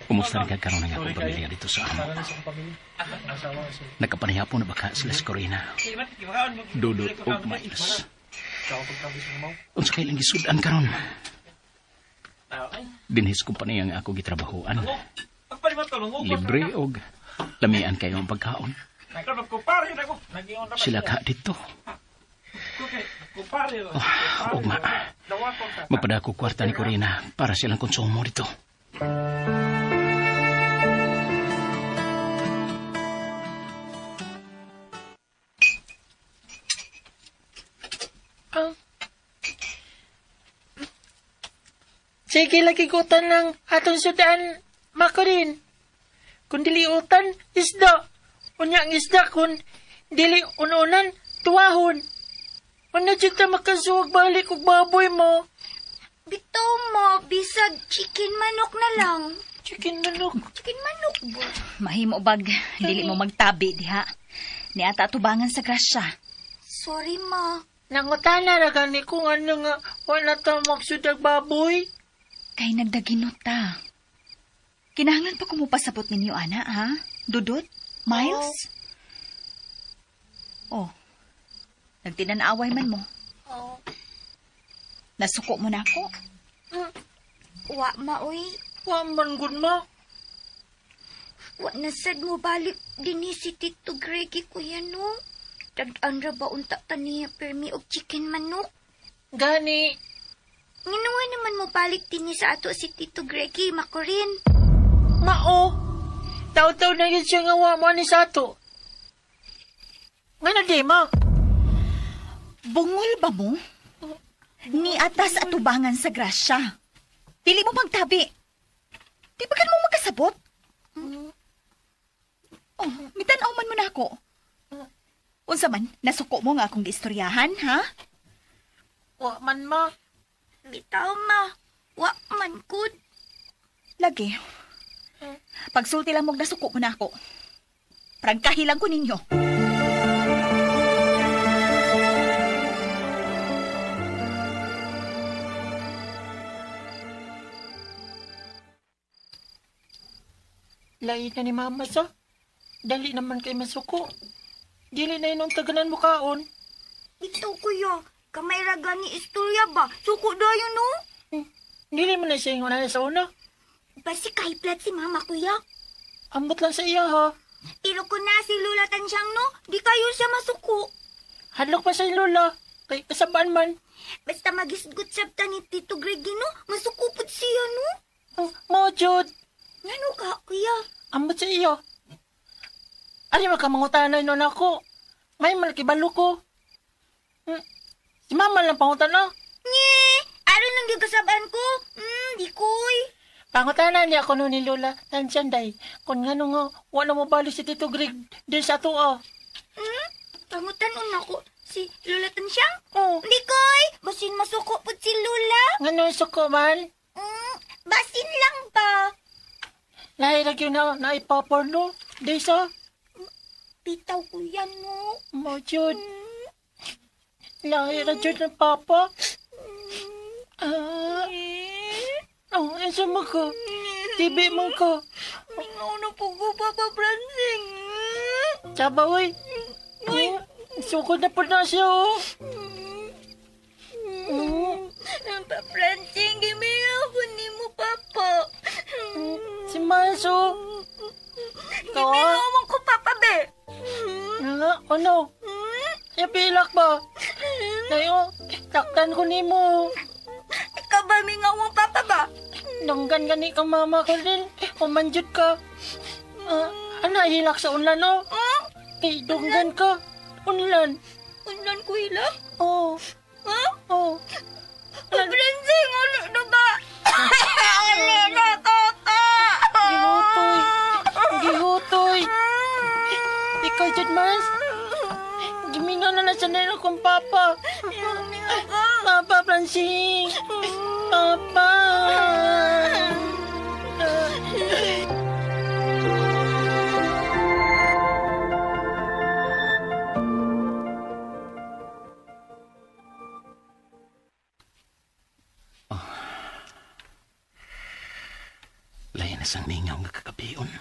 Kumusta rin karon ang akong pamilya dito sa amo? Nakapanihapon na baka sila si Corina. Dudot og Miles. Unsa kay lang gisudan karon? Dinhis kompanya nga ako gitrabahoan. Libre og lamian kayo ang pagkaon. Sila ka dito. Oh, ugma. Magpadako kwarta ni Corina para silang konsumo dito. Sige lagi gutan ng atong sudan, Makorin. Kung dili utan, isda. Unya ang isda kung dili ununan, tuwahon. Ano dyan ta makasuwag balik og baboy mo? Bitaw mo, bisag chicken manok na lang. Chicken manok? Chicken manok ba? Mahimo bag, dili mo magtabi diha. Niata atubangan sa grasya. Sorry, ma. Nangutana ra gani kung ano nga wala ta magsudag baboy. Kay nagdaginot ta. Kinahanglan pa kumupasabot ninyo, ana, ha? Dudot? Miles? Oh. Nagtinanaway man mo. Oh. Nasuko mo na ako. Wa, ma, oy. Wa man gud ma. Wa na sad mo balik dinhi si Tito Greggy, kuya, no? Tag-an ra ba unta ta niya permi og chicken manok? Gani. Nginawa naman mo balik dinhi sa ato si Tito Greggy, makurin. Mao. Taw-taw na yun siya nga wa mo ni sa ato. Nga na di, ma? Bungol ba mo? Ni atas atubangan sa grasya. Dili mo magtabi. Di ba ka mo magkasabot? Oh, mitanaw man mo na ako. Unsa man, nasuko mo nga akong giistoryahan, ha? Wa man, ma. Bitaw, ma. Wa man, good. Lagi. Pagsulti lang mong nasuko mo na ako. Prangkahilang ko ninyo. Lain na ni Mama sa. Dali naman kay masuko. Dili na inong taganan mo kaon. Ito, kuya. Kamay ra gani istorya ba? Suko dayon, no? Dili man na siya yung una sa una. Basi kahiplat si mama, kuya. Ambot lang sa iya, ha? Pero kung na si Lola Tansyang, no? Di kayo siya masuko. Hadlok pa sa Lola. Kay kasabaan man. Basta magisgot sab ta ni Tito Greg, no? Masuko pud siya, no? Oh, mo, Jud. Ngano ka, kuya? Ambot sa iyo. Ari makamangutanay nun ako. May malkibalo ko. Si mama lang pangutan, no? Nye! Aron lang yung kasabaan ko. Di koy. Pangutanan niya ako nun ni Lola Tansyan, day. Kung nga nung wala mo bali si Tito Greg din sa ato, ah. Pangutanon ako si Lola Tansyang? Oo. Di koy! Basin masuko po si Lola. Nga nung suko man? Basin lang ba? Lahi lagi na naipaporno. Di sa? Bitaw ko yan, no? Mo, Jud. Lahi ra jud ng papa. Oh, isa mo ko. Tibi mo ko. Mingaw na po ko, Papa Francing. Tsaba, uy. Sukod na po na siya, oh. Papa Francing, gimingaw ko ni mo, Papa. Si Miles, oh. Gimingaw mo ko, Papa, be. Nga, ano? Ipilak ba? Dayo, taktan ko ni mo. Ikaw ba mingaw mo, Papa ba? Nanggan gani kang mama ko din. Umanjud ka. Ano, hilak sa unlan, oh? Kay dunggan ka. Unlan. Unlan ko hilak? Oo. Ha? Oo. Francing, ano na ba? Ano na, Papa? Gihutoy. Gihutoy. Ikaw, Jud Mas. Gimingaw na lang sa nila kong papa. Papa, Francing. Papa. Lain na sang mingaw nga kagabion.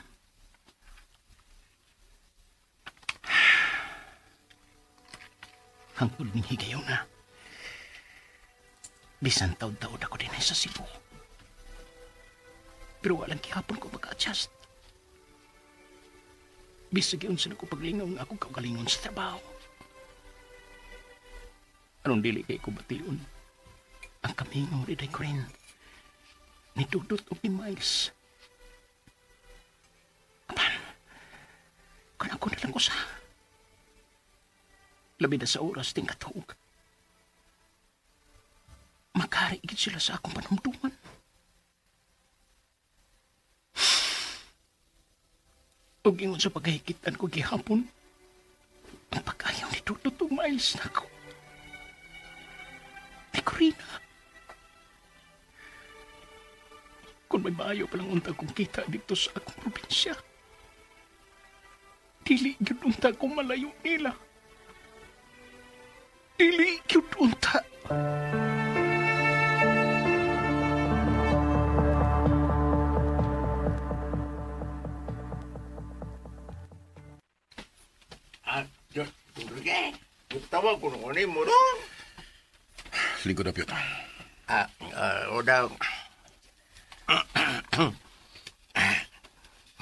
Hangtod ning higayon na. Bisan taod-taod ako din ay sa Cebu. Pero walang gihapon ko mag-adjust. Bisag yun sa nagkupaglingaw nga akong kaugalingon sa trabaho. Anong dili kay ko bation? Ang kamingaw ni Day Corinne. Ni Dudut o ni Miles. Apan, kung ako na lang usa. Labi na sa oras ting katuog. Makari gid sila sa akong panumduman. Ug ingon sa pagkahikitan ko gihapon, ang pag-ayaw ni Dudut o Miles na ako. Ni Corina. Kung may maayo palang unta kong kita dito sa akong probinsya, dili gyud unta kong malayo nila. Dili gyud unta. Tawag ko nung mo doon. Lingkod na, Piotr. O daw.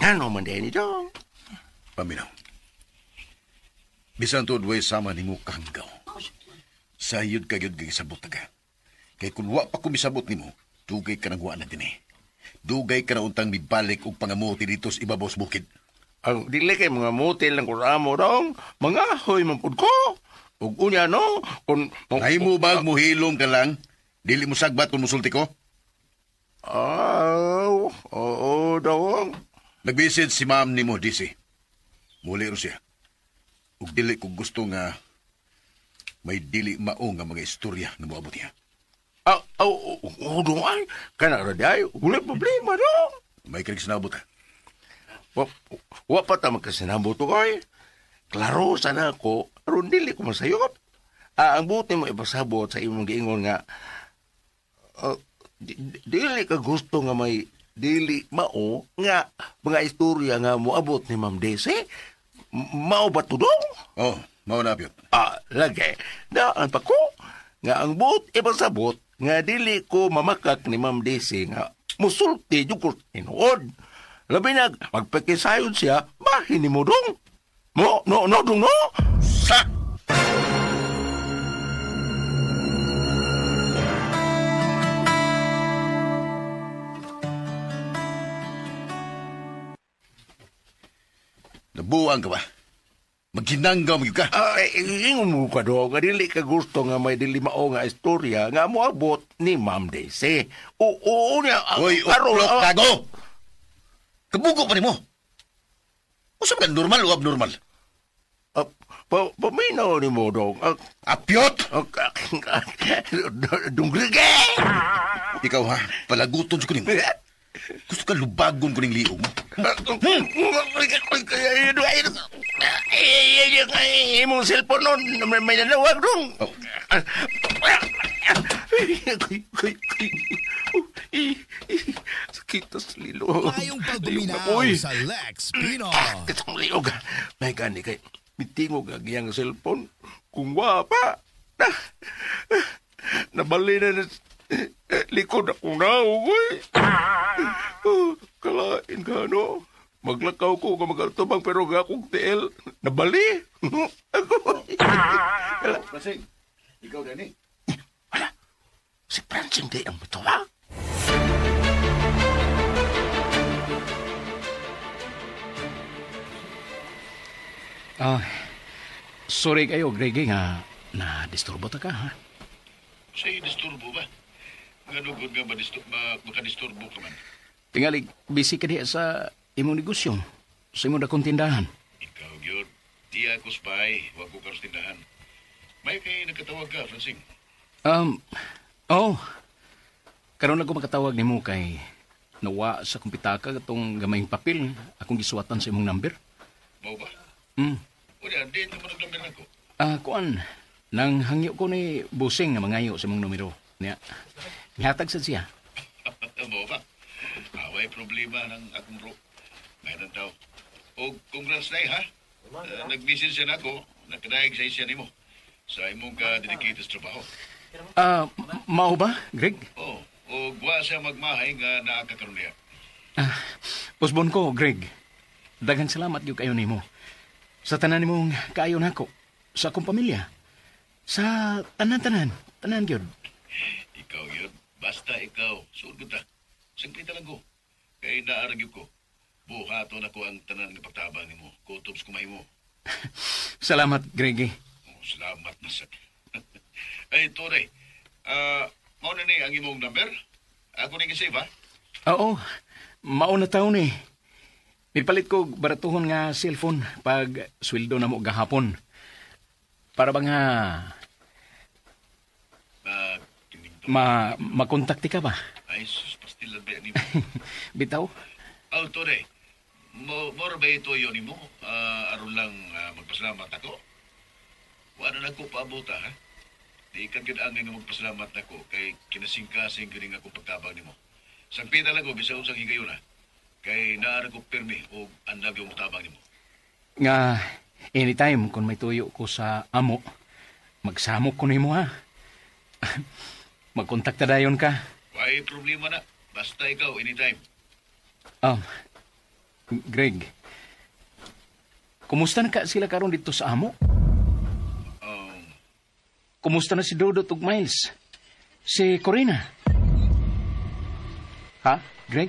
Ngano man din ito? Paminaw. Bisan tuod way sama nimo kahanggaw. Sayod ka gyud gisabot ka. Kay kun wa pa ko misabot nimo, dugay ka nang wa na dinhi. Dugay ka na untang mibalik og pangamuti dito sa ibabaw sa bukid. Ang dili kay mga muti lang ko amo dong, mga hoy man pud ko. Ug unya no, kun nahimo bag mohilom ka lang, dili mo sagbat kun musulti ko. Aw, oo dong. Nagbisid si ma'am nimo DC. Muli ro siya. Ug dili ko gusto nga may dili mao nga mga istorya nga moabot niya. Aw, oo dong ay, kana ra di ay, wala problema dong. May kag sinabot ha. Wa pa ta magkasinabot ko ay. Klaro sana ako, aron dili ko masayop. Ang buti mo ipasabot sa imong giingon nga dili ka gusto nga may dili mao nga mga istorya nga moabot ni Ma'am Desi. Mao ba to dong? Oh, mao na pyot. Lagi. Daan pa ko nga ang buot ipasabot nga dili ko mamakak ni Ma'am Desi nga Musulti jud ko tinuod. Labi na magpakisayon siya, bahin ni mo dong. Mo, no, no, dong, no. Sa! Nabuang ka ba? Maghinanggaw mo ka? Ingon mo ka do, nga dili ka gusto nga may dili mao nga istorya nga moabot ni Ma'am Daisy. Oo niya. Hoy, uplok kago! Kabugo pa nimo. Usa ba normal o abnormal? Paminaw ni mo dong. Apyot! Dunggrige! Ikaw ha, palaguton sa kuning. Gusto ka lubagon ko ning liog mo. Imong cellphone nun, may nanawag dong. Sakit sa lilo. Mayong pagduminaw sa Lex Pino. Kitang liog. May gani kay mitingog ang iyang cellphone. Kung wapa, nabali na likod akong naog, uy. Kalain ka, no? Maglakaw ko nga magaltubang pero nga akong TL. Nabali. Ako. Francing, ikaw din eh. Wala. Si Francing di ang matawa. Sorry kayo, Greggy, nga na-disturbo ta ka, ha? Sa'yo disturbo ba? Ganugod nga ba makadisturbo ka man? Tingali, busy ka diya sa imong negosyo, sa imong dakong tindahan. Ikaw, gyud. Di ako spy, wag ko karos tindahan. May kay nagkatawag ka, Francing. Oh. Karon ako makatawag nimo kay nawa sa kumpitaka katong gamayng papel akong gisuwatan sa imong number. Mao ba? Unya, di naman ang number nako. Kuan, nang hangyo ko ni Busing nga mangayo sa imong numero. Niya, nihatag sad siya. Mao ba? Away problema ng akong bro. Mayroon daw. O, congrats na ha? Nag-message siya nako, nakadaig sa isya nimo. Sa imong ka-dedicated sa trabaho. Mao ba, Greg? Oo. O, gwa siya magmahay nga naa ka karon niya. Usbon ko, Greg. Daghang salamat gyud kayo nimo. Sa tanan nimong kaayo nako, sa akong pamilya. Sa tanan-tanan, tanan gyud. Ikaw yun. Basta ikaw. Suod ko ta. Sangpita lang ko. Kay naarag ko. Buhaton ako ang tanan nga pagtabang nimo. Kutob sa kumay mo. Salamat, Greggy. Oh, salamat na sa... Ay, Tore. Mao na ni ang imong number? Ako ni gisave, ha? Oo. Mao na taon eh. Mipalit ko baratuhon nga cellphone pag sweldo na mo gahapon. Para ba nga... makontakti ka ba? Ay, sus, pastilan ba yan mo? Bitaw? Oh, Tore. Mora ba ito yun mo? Aron lang magpasalamat ako. Wala na ko paabota, ha? Di ka gid angay nga magpasalamat nako kay kinasingkasing gid nga akong pagtabang nimo. Sangpita lang ko bisan unsang higayon, ha? Kay naara ko pirmi og andag yung tabang nimo. Nga anytime kung may tuyo ko sa amo, magsamok ko nimo, ha? Magkontakta dayon ka. Way problema na. Basta ikaw anytime. Greg, kumusta na ka sila karon dito sa amo? Kumusta na si Dodot ug Miles? Si Corina? Ha, Greg?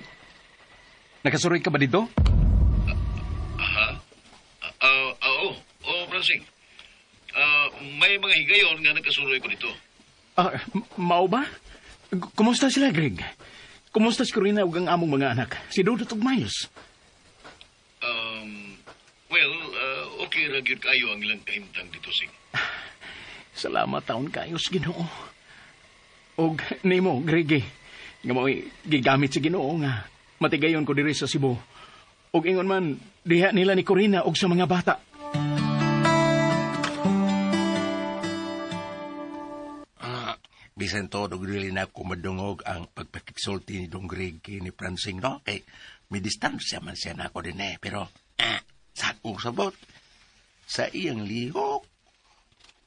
Nakasuroy ka ba dito? Aha. Oo. Oo, Francing. May mga higayon nga nakasuroy ko dito. Mao ba? Kumusta sila, Greg? Kumusta si Corina ug ang among mga anak? Si Dodot ug Miles? Well, okay ra gyud kayo ang ilang kahimtang dito, Sing. Salamat taon kayo sa Ginoo. Og nimo, Greg, nga mao'y gigamit sa Ginoo nga matigayon ko diri sa Cebu. Og ingon man diha nila ni Corina og sa mga bata. Bisan todo dili na ako madungog ang pagpakigsulti ni Dong Greg ni Francing, no? Kay may distansya man siya na ako din eh. Pero, sa akong sabot, sa iyang lihok,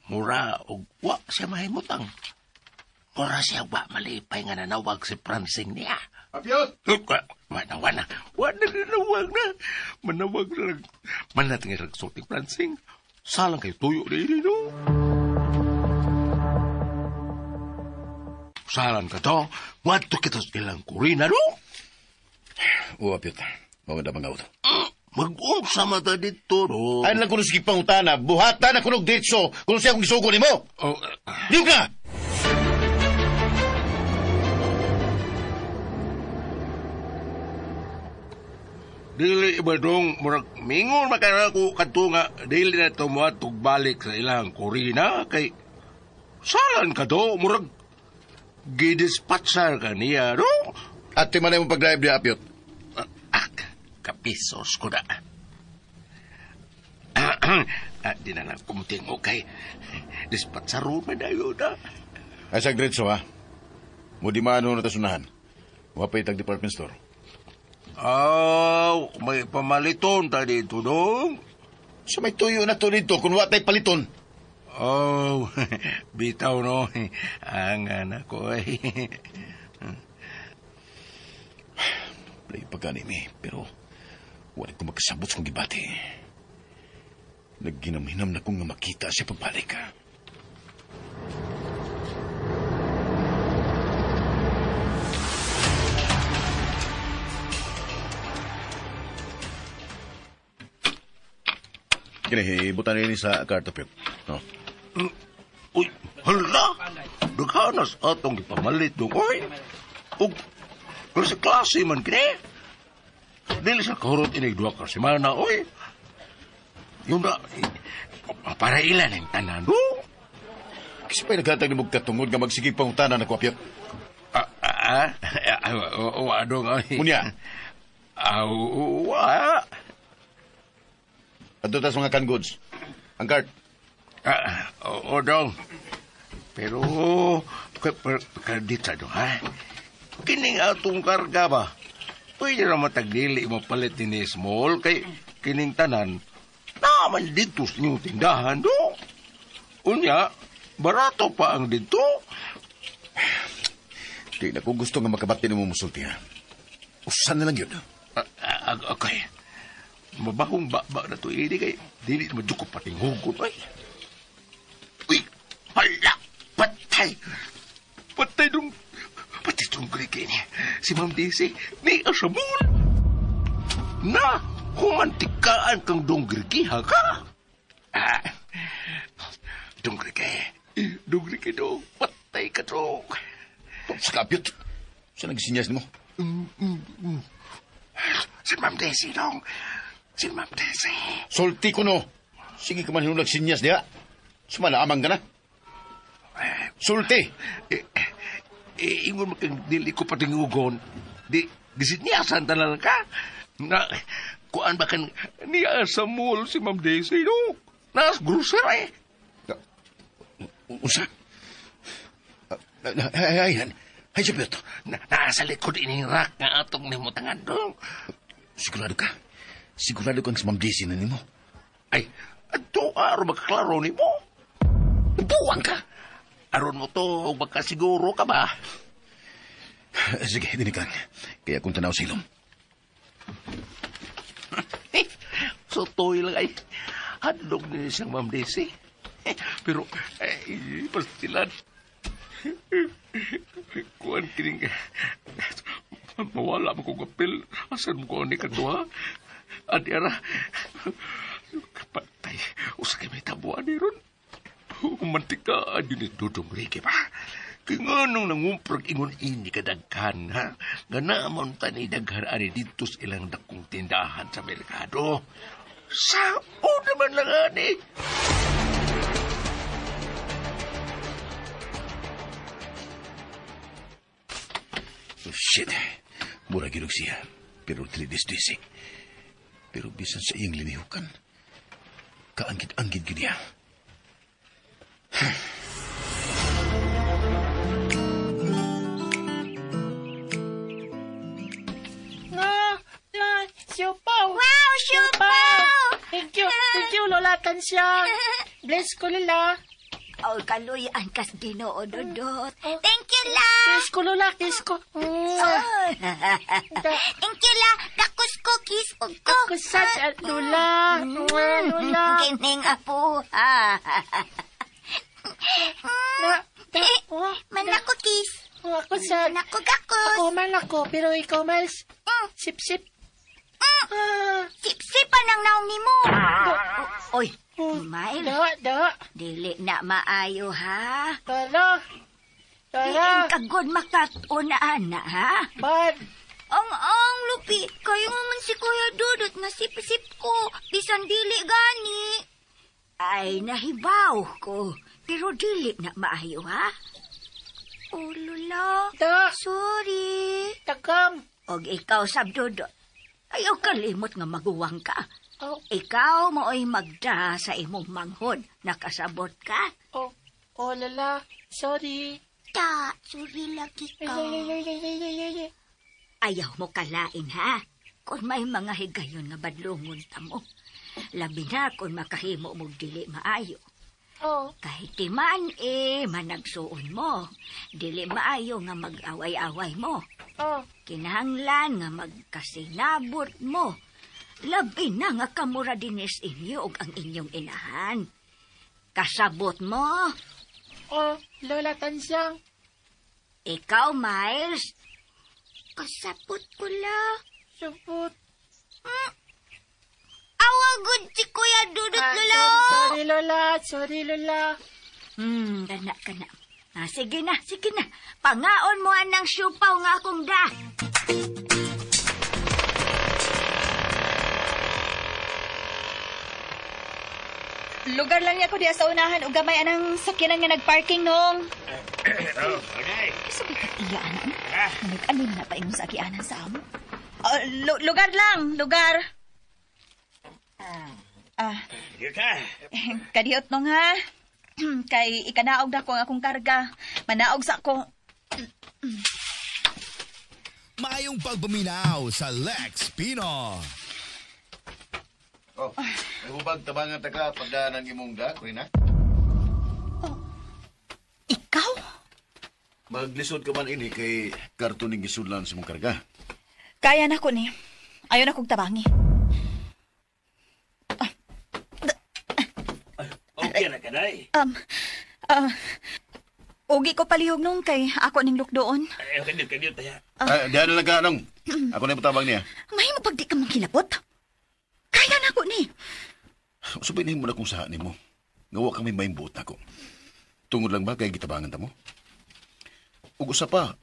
mura og wa siya mahimutang. Mura siya wa malipay nga nanawag si Francing niya. Apyot! Wana. Wana na na. Manawag na lang. Manating ang sulti Francing. Salang kayo tuyo na ini, no? Salang ka to. Wadto kita sa ilang kurina, no? Oo, Apyot. Mawala mga auto. Mag-unsa mata dito, no? Ay lang kuno sige pangutana. Buhatan na kunog ditso. Kuno siya kung gisugo ni mo. Oh, Liyog na! Dili ba dong, murag mingon makara ko kadto nga dili na tumuatog balik sa ilang kurina kay salan ka to, murag gidispatchar ka niya, no? At man na imong pag-drive niya, Apyot. Kapisos ko na. Di na lang kumuting okay. Dispatcharo man na yun, ah. Ay, sa diretso, ha? Mudimano na tasunahan. Wapay tag department store. Aw, may pamaliton ta dito, dong. So may tuyo na to dito kung wa tay paliton. Oh, bitaw no. Ang anak ko ay. Play pagkanimi, pero wala ko magkasabot sa kong gibati. Nagginam-hinam na kong nga makita siya pagbalik. Kini, ibutan nini sa kartopit. No? Uy, hala! Daghanas atong gipamalit dong, oy. Ug, pero sa klase man kini. Dili sa kahurot inig duha ka semana, oy. Yun na, para ilan ang tanan, do? Kasi pa'y naghatag ni mong katungod nga magsigig pangutana na kuwapyot. Wa dong, oy. Munya. Wa. Ato tas mga canned goods. Ang cart. Oo, dong. Pero, kredit sa dong, ha? Kining atong karga ba? Pwede na matagdili mo palit ni Small kay kining tanan naman dito sa inyong tindahan, do. Unya, barato pa ang dito. Di na ko gusto nga makabati ni mo musulti, ha? Usan na lang yun. Okay. Mabahong baba na to, ini kay dili na madyo ko pating hugot, ay. Uy, hala, patay. Patay dong, patay dong grike niya. Si Ma'am Daisy, ni asamul. Na, humantikaan kang dong grikiha ka. Dong grike dong, patay ka dong. Sa kapyot, saan nagsinyas mo? Si Ma'am Daisy dong. Si Ma'am Daisy. Sulti ko no. Sige ka man hinulag sinyas diha. Sumalaamang ka na. Sulti. Ingon mo kang dili ko patingugon. Di, gisinyasan tanan ka. Na, kuan ba kan niya sa mall si Ma'am Daisy, no? Nas grocery. Unsa? Ay, ay, sa Piotr. Nasa likod ining rack nga atong nimutangan dong. Sigurado ka? Sigurado kang si Ma'am Daisy na nimo? Ay, ato araw magkaklaro nimo. Buwang ka. Aron mo to, magkasiguro ka ba? Sige, dinikan. Kaya kung tanaw silom. So, toy lang ay. Hadlog ni siyang Ma'am Daisy. Pero, ay, pastilan. Kuan kining mawala mo kong apel. Asan mo ko ni kadua? Adi ara. Patay. Usa kay may tabuan ni ron. Umantika ni Dudong Ricky ba? Kaya nga nung nangumprag ingon ini kadaghan, ha? Nga naman tani daghan ani dito sa ilang dakong tindahan sa merkado. Sao naman lang ani? Oh, shit. Mura ginog siya. Pero dili-dis-disi. Pero bisan sa iyang linihukan, kaanggid-anggid gid niya. Na, siopaw. Wow, siopaw! Thank you, Lola Tansyang. Bless ko, Lola. Oh, kaluyan kas Ginoo, Dodot. Thank you, la. Kiss ko, Lola. Kiss ko. Thank you, la. Gakos ko, kiss ko. Ako sad, Lola. Lola. Kining apo, ha. Man ako, kiss. Ako sad. Nako, gakos. Ako man ako, pero ikaw, Miles. Sip-sip. Sip-sip pa nang naong ni mo. Oy, Miles. Da. Dili na maayo, ha? Tara. Diin kagod makat-unaan na, ha? Bad. Ang lupi. Kayo man si Kuya Dudut nga sip-sip ko. Bisan dili gani. Ay, nahibaw ko. Pero dili na maayo, ha? Oh, Lola. Da. Sorry. Takam. Og ikaw, sab Dudut. Ayaw kalimot nga maguwang ka. Oh. Ikaw moo'y magda sa imong manghod. Nakasabot ka? Oh, Lola. Sorry. Ta, sorry lagi ka. Ayaw mo kalain, ha? Kung may mga higayon nga badlungon ta mo. Labi na kung makahimo mong dili maayo. Oh. Kahit timan, managsuon mo. Dili maayo nga mag-away-away mo. Oh. Kinahanglan nga magkasinabot mo. Labi na nga kamura dinis inyo og ang inyong inahan. Kasabot mo. Oh, Lola Tansyang. Ikaw, Miles. Kasabot ko la. Sabot. Awa good si Kuya Dudut, Lola. Sorry, Lola. Sorry, Lola. Kana. Ah, sige na. Pangaon mo anang siupaw nga akong da. Lugar lang niya ko diya sa unahan o gamay anang sakyanan nga nagparking nong. Okay. Sabi ka iya, anak. Nag-alim na pa ingon sa agianan sa amo. Lugar lang, lugar. Kadiot nong ha. Kay ikanaog na ko ang akong karga. Manaog sa ako. Maayong pagpaminaw sa Lex Pino. Oh, may hubag tabangan ta ka pagdaan ang imong da, Corina? Oh, ikaw? Maglisod ka man ini kay karton ning gisudlan sa imong karga. Kaya na ko ni. Ayaw na kong tabangi. Okay na ka, day. Ugi ko palihog nung kay ako ning lukdoon. Ay, okay, kadiyot tayo. Diyan na lang ka, nung. Ako na yung patabang niya. Mahimo pag di ka mangkilabot. Kaya na ko ni. Sabihin mo na kung saan ni mo. Ngawa kami maimbuot na ko. Tungod lang ba kay gitabangan ta mo? Ug usa pa,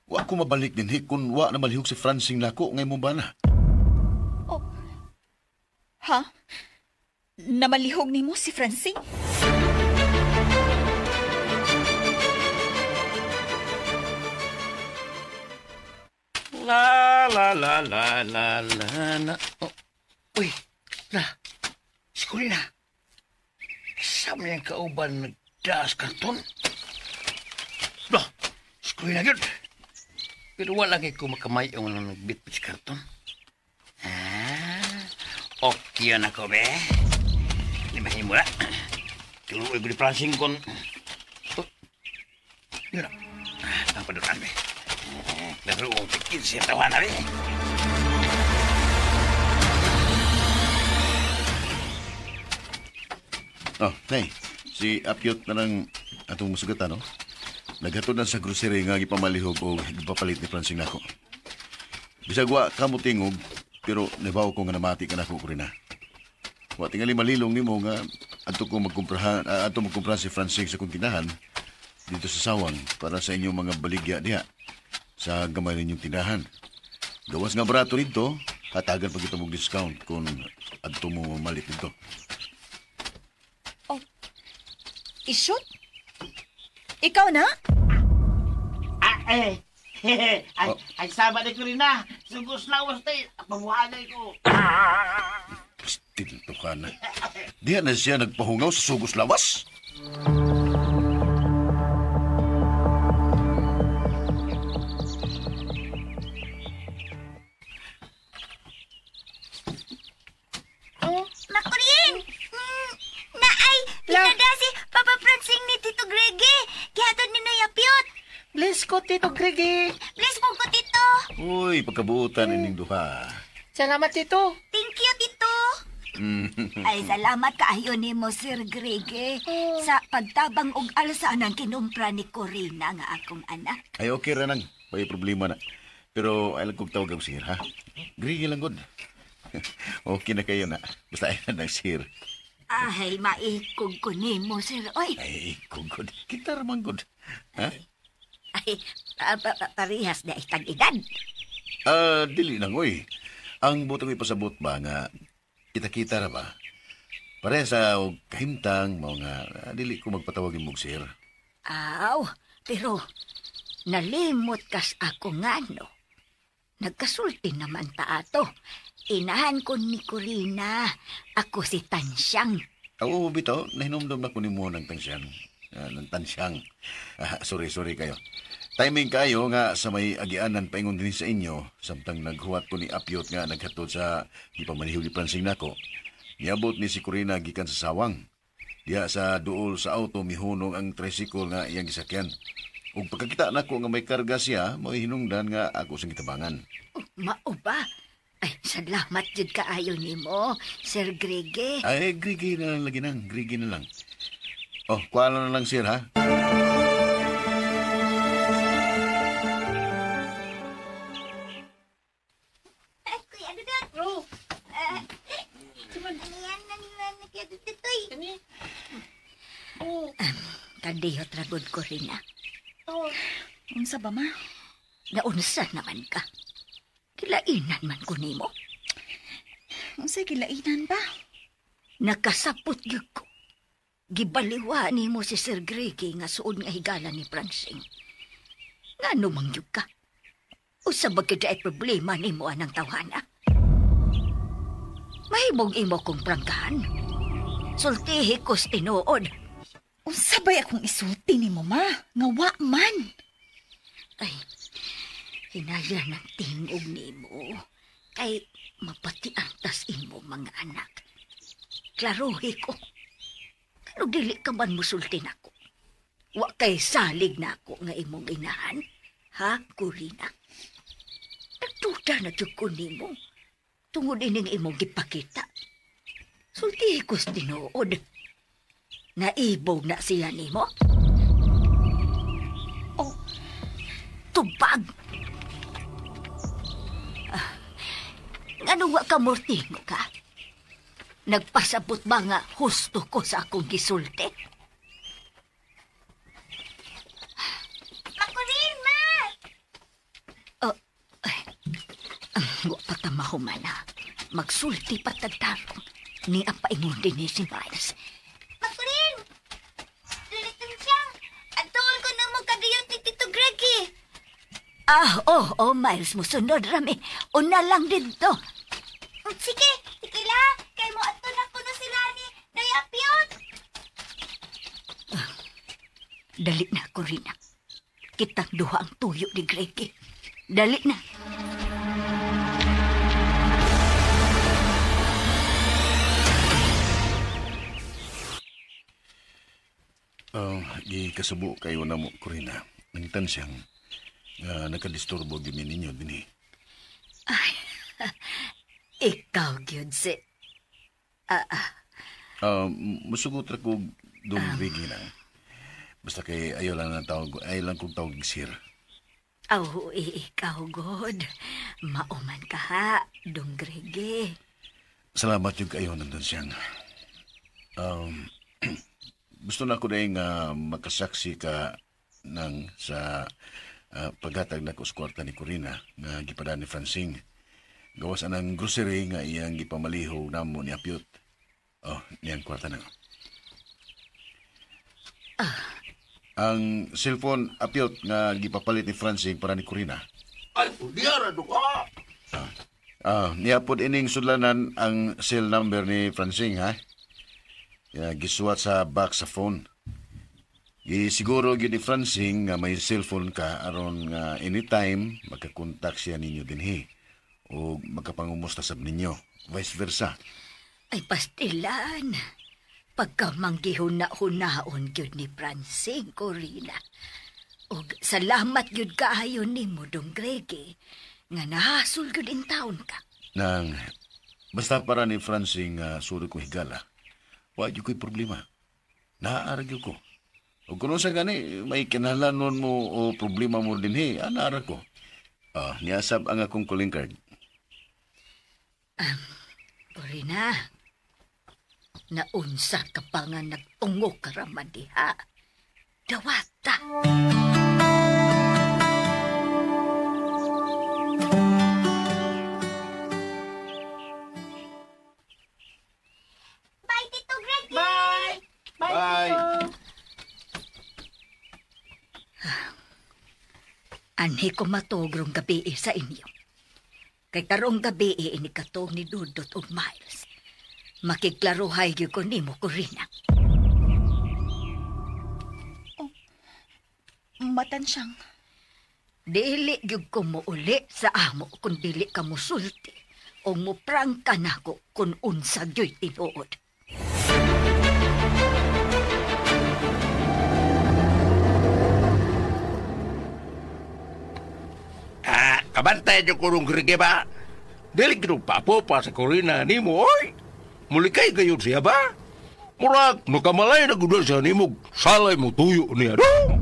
wa ko mabalik dinhi kung wa na malihog si Francing nako ngay mo ba na. Oh. Ha? Namalihog nimo si Francing? La la la la la la na. Oh. Uy, na. Si Corina. Sa mga kauban nagdaas karton. Bah, si Corina yun. Pero wala kay kumakamay ang nang nagbitbit sa karton. Ah, okay na ko, be. Limahin mo na. Tuloy ko ni Francine kon. Oh, yun na. Ang paduran, be. Laro ang tikil siya tawa na, be. Oh, nay. Si Apyot na lang atong masugatan, no? Naghatod na sa grocery nga gipamalihog o gipapalit ni Francine nako. Bisag wa kamo tingog, pero nabaw ko nga namati ka nako, Corina. Wa tingali malilong nimo nga adto ko magkumprahan, adto magkumprahan si Francine sa kong tindahan dito sa Sawang para sa inyong mga baligya diha sa gamay ninyong tindahan. Gawas nga barato nito, hatagan pa kita mong discount kung adto mo malit nito. Oh, ishoot? Ikaw na? Ay, ay sama ni Corina. Sugos lawas tayo. Pamuhanay ko. Pastil to ka na. Diyan na siya nagpahungaw sa sugos lawas. Oh, Makurin! Naay, pinada si Papa Francing ni Tito Bless ko, Tito Grigi. Bless po ko, Tito. Uy, pagkabuutan ining duha. Salamat, Tito. Thank you, Tito. Ay, salamat kaayo nimo, Sir Greg, sa pagtabang og alsa ng kinumpra ni Corina nga akong anak. Ay, okay ra nang. May problema na. Pero ay lang kong tawag ang sir, ha? Grigi lang gud. Okay na kayo na. Basta ay na ng sir. Ay, maikog ko nimo, sir. Oy. Ay, ikog gud. Kita ramang gud. Ha? Ay, parehas na itag edad. Dili nang, oy. Ang butong ipasabot ba nga kita-kita ra ba? Parehas sa og kahimtang mao nga dili ko magpatawag imong sir. Aw, pero nalimot kas ako nga no. Nagkasulti naman ta ato. Inahan ko ni Corina. Ako si Tansyang. Oo, bitaw, nahinumdum na ko nimo ng Tansyang. Ng Tansyang. Sorry kayo. Timing kayo nga sa may agianan paingon din sa inyo samtang naghuwat ko ni Apyot nga naghatod sa gipamanihog ni Francing nako. Niabot ni si Corina gikan sa sawang. Diha sa duol sa auto mihunong ang tricycle nga iyang gisakyan. Ug pagkakita nako nga may karga siya, mo'y hinungdan nga ako sa gitabangan. Oh, mao ba? Ay, salamat jud kaayo nimo, Sir Grege. Ay, Grege na lang lagi nang, Grege na lang. Oh, kuha na lang sir ha. Kuya Dudut. Oh. Ano Kandiyot ragod ko rin na. Oh. Unsa ba, ma? Naunsa naman ka. Kilainan man ko nimo. Unsay kilainan ba? Nakasapot gyud ko. Gibaliwa nimo si Sir Gregi nga suod nga higala ni Francing. Ngano man gyud ka? Usa ba gyud ay problema nimo anang tawhana? Mahimong imo kong prangkahan. Sultihi ko sa tinuod. Unsa bay akong isulti nimo, ma? Nga wa man. Ay, hinaya ng tingog nimo. Kay mapati antas imo mga anak. Klaruhi ko. Pero dili ka man musulti nako. Wa kay salig nako nga imong inahan. Ha, Corina? Nagduda na jud ko nimo. Tungod ining imong gipakita. Sultihi ko sa tinuod. Naibog na siya nimo? Oh, tubag! Ngano wa ka mortingo ka? Nagpasabot ba nga husto ko sa akong gisulti? Makurin, ma! Oh, ay, wa pa ta mahumana. Magsulti pa tagtarong. Ni ang paingon din ni si Miles. Makurin! Dulitong siyang. Antuon ko na mo kadiyot ni Tito Greggy. Ah, oh, Miles, musunod rami. Una lang dito. Sige, sige lang. Kay mo ato na kuno sila ni Noy Apyot. Dali na, Corina. Kitang duha ang tuyo ni Greggy. Dali na. Gikasubo kayo na mo, Corina. Nangitan siyang nakadisturbo gimi ninyo dinhi. Ay, ikaw gyud si... Musugot ra ko dong Greggy na. Basta kay ayaw lang ng tawag, ayaw lang kong tawag sir. Aw, ikaw god. Mauman ka ha, dong Greggy. Salamat yung kayo nandun siyang. Gusto na ako na makasaksi ka ng sa paghatag na ko sa kwarta ni Corina nga gipadaan ni Francing. Gawas anang grocery nga iyang gipamaliho namo ni Apyot. Oh, niyang kwarta na. Ang cellphone Apyot nga gipapalit ni Francing para ni Corina. Ay, diara do ka. Niapod ining sudlanan ang cell number ni Francing, ha? Ya, gisuwat sa back sa phone. Gisiguro gyud ni Francing nga may cellphone ka aron nga anytime makakontak siya ninyo dinhi o makapangumusta sab ninyo, vice versa. Ay, pastilan. Pagkamanggihuna-hunaon gyud ni Francing, Corina. Og salamat gyud kaayo nimo dong Grege nga nahasol gyud in taon ka. Nang basta para ni Francing sulod ko higala, wa gyud ko'y problema. Naa ra gyud ko. O kung sa gani, may kinahanglanon mo o problema mo dinhi, ana ra ko. Ah, niasab ang akong calling card. Corina, naunsa ka pa nga nagtungo ka raman diha. Dawata. Bye, Tito Greg. Bye! Bye, Bye. Tito. Anhi ko matuogrong gabi sa inyo. Kay karong gabi ini katong ni Dudot ug Miles. Makiklaruhay gyud ko nimo, Corina. Matansyang. Dili gyud ko muuli sa amo kung dili ka musulti o muprangka nako kung unsa gyud tinuod. Ah, kabantay niyo ko nung Grige ba? Dili gino papo pa sa Corina nimo, oy. Mulikay kayo siya ba? Murag, nakamalay na gud siya nimo, salay mo tuyo niya, no?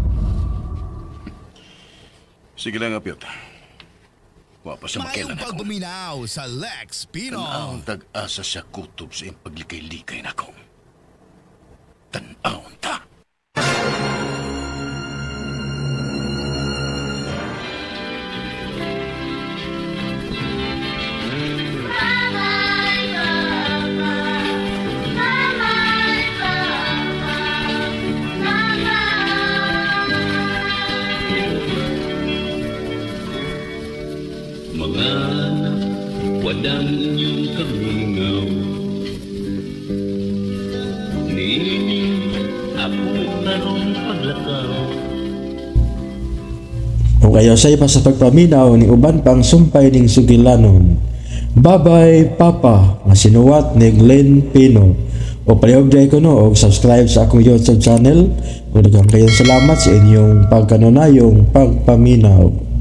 Sige lang, Apyot. Wa pa sa Maayong makilan ako. pagpaminaw sa Lex Pino. Tan-awon tag-asa siya kutob sa iyang paglikay-likay nako. Tan-awon ta. Mga anak, wadang inyong kamingaw. Niini, ako karong paglakaw. O kayo sa iba sa pagpaminaw ni uban pang sumpay ning sugilanon. Babay Papa nga sinuwat ni Glenn Pino. O palihog dahil ko no og subscribe sa akong YouTube channel. O daghang kayong salamat sa inyong pagkanunayong pagpaminaw.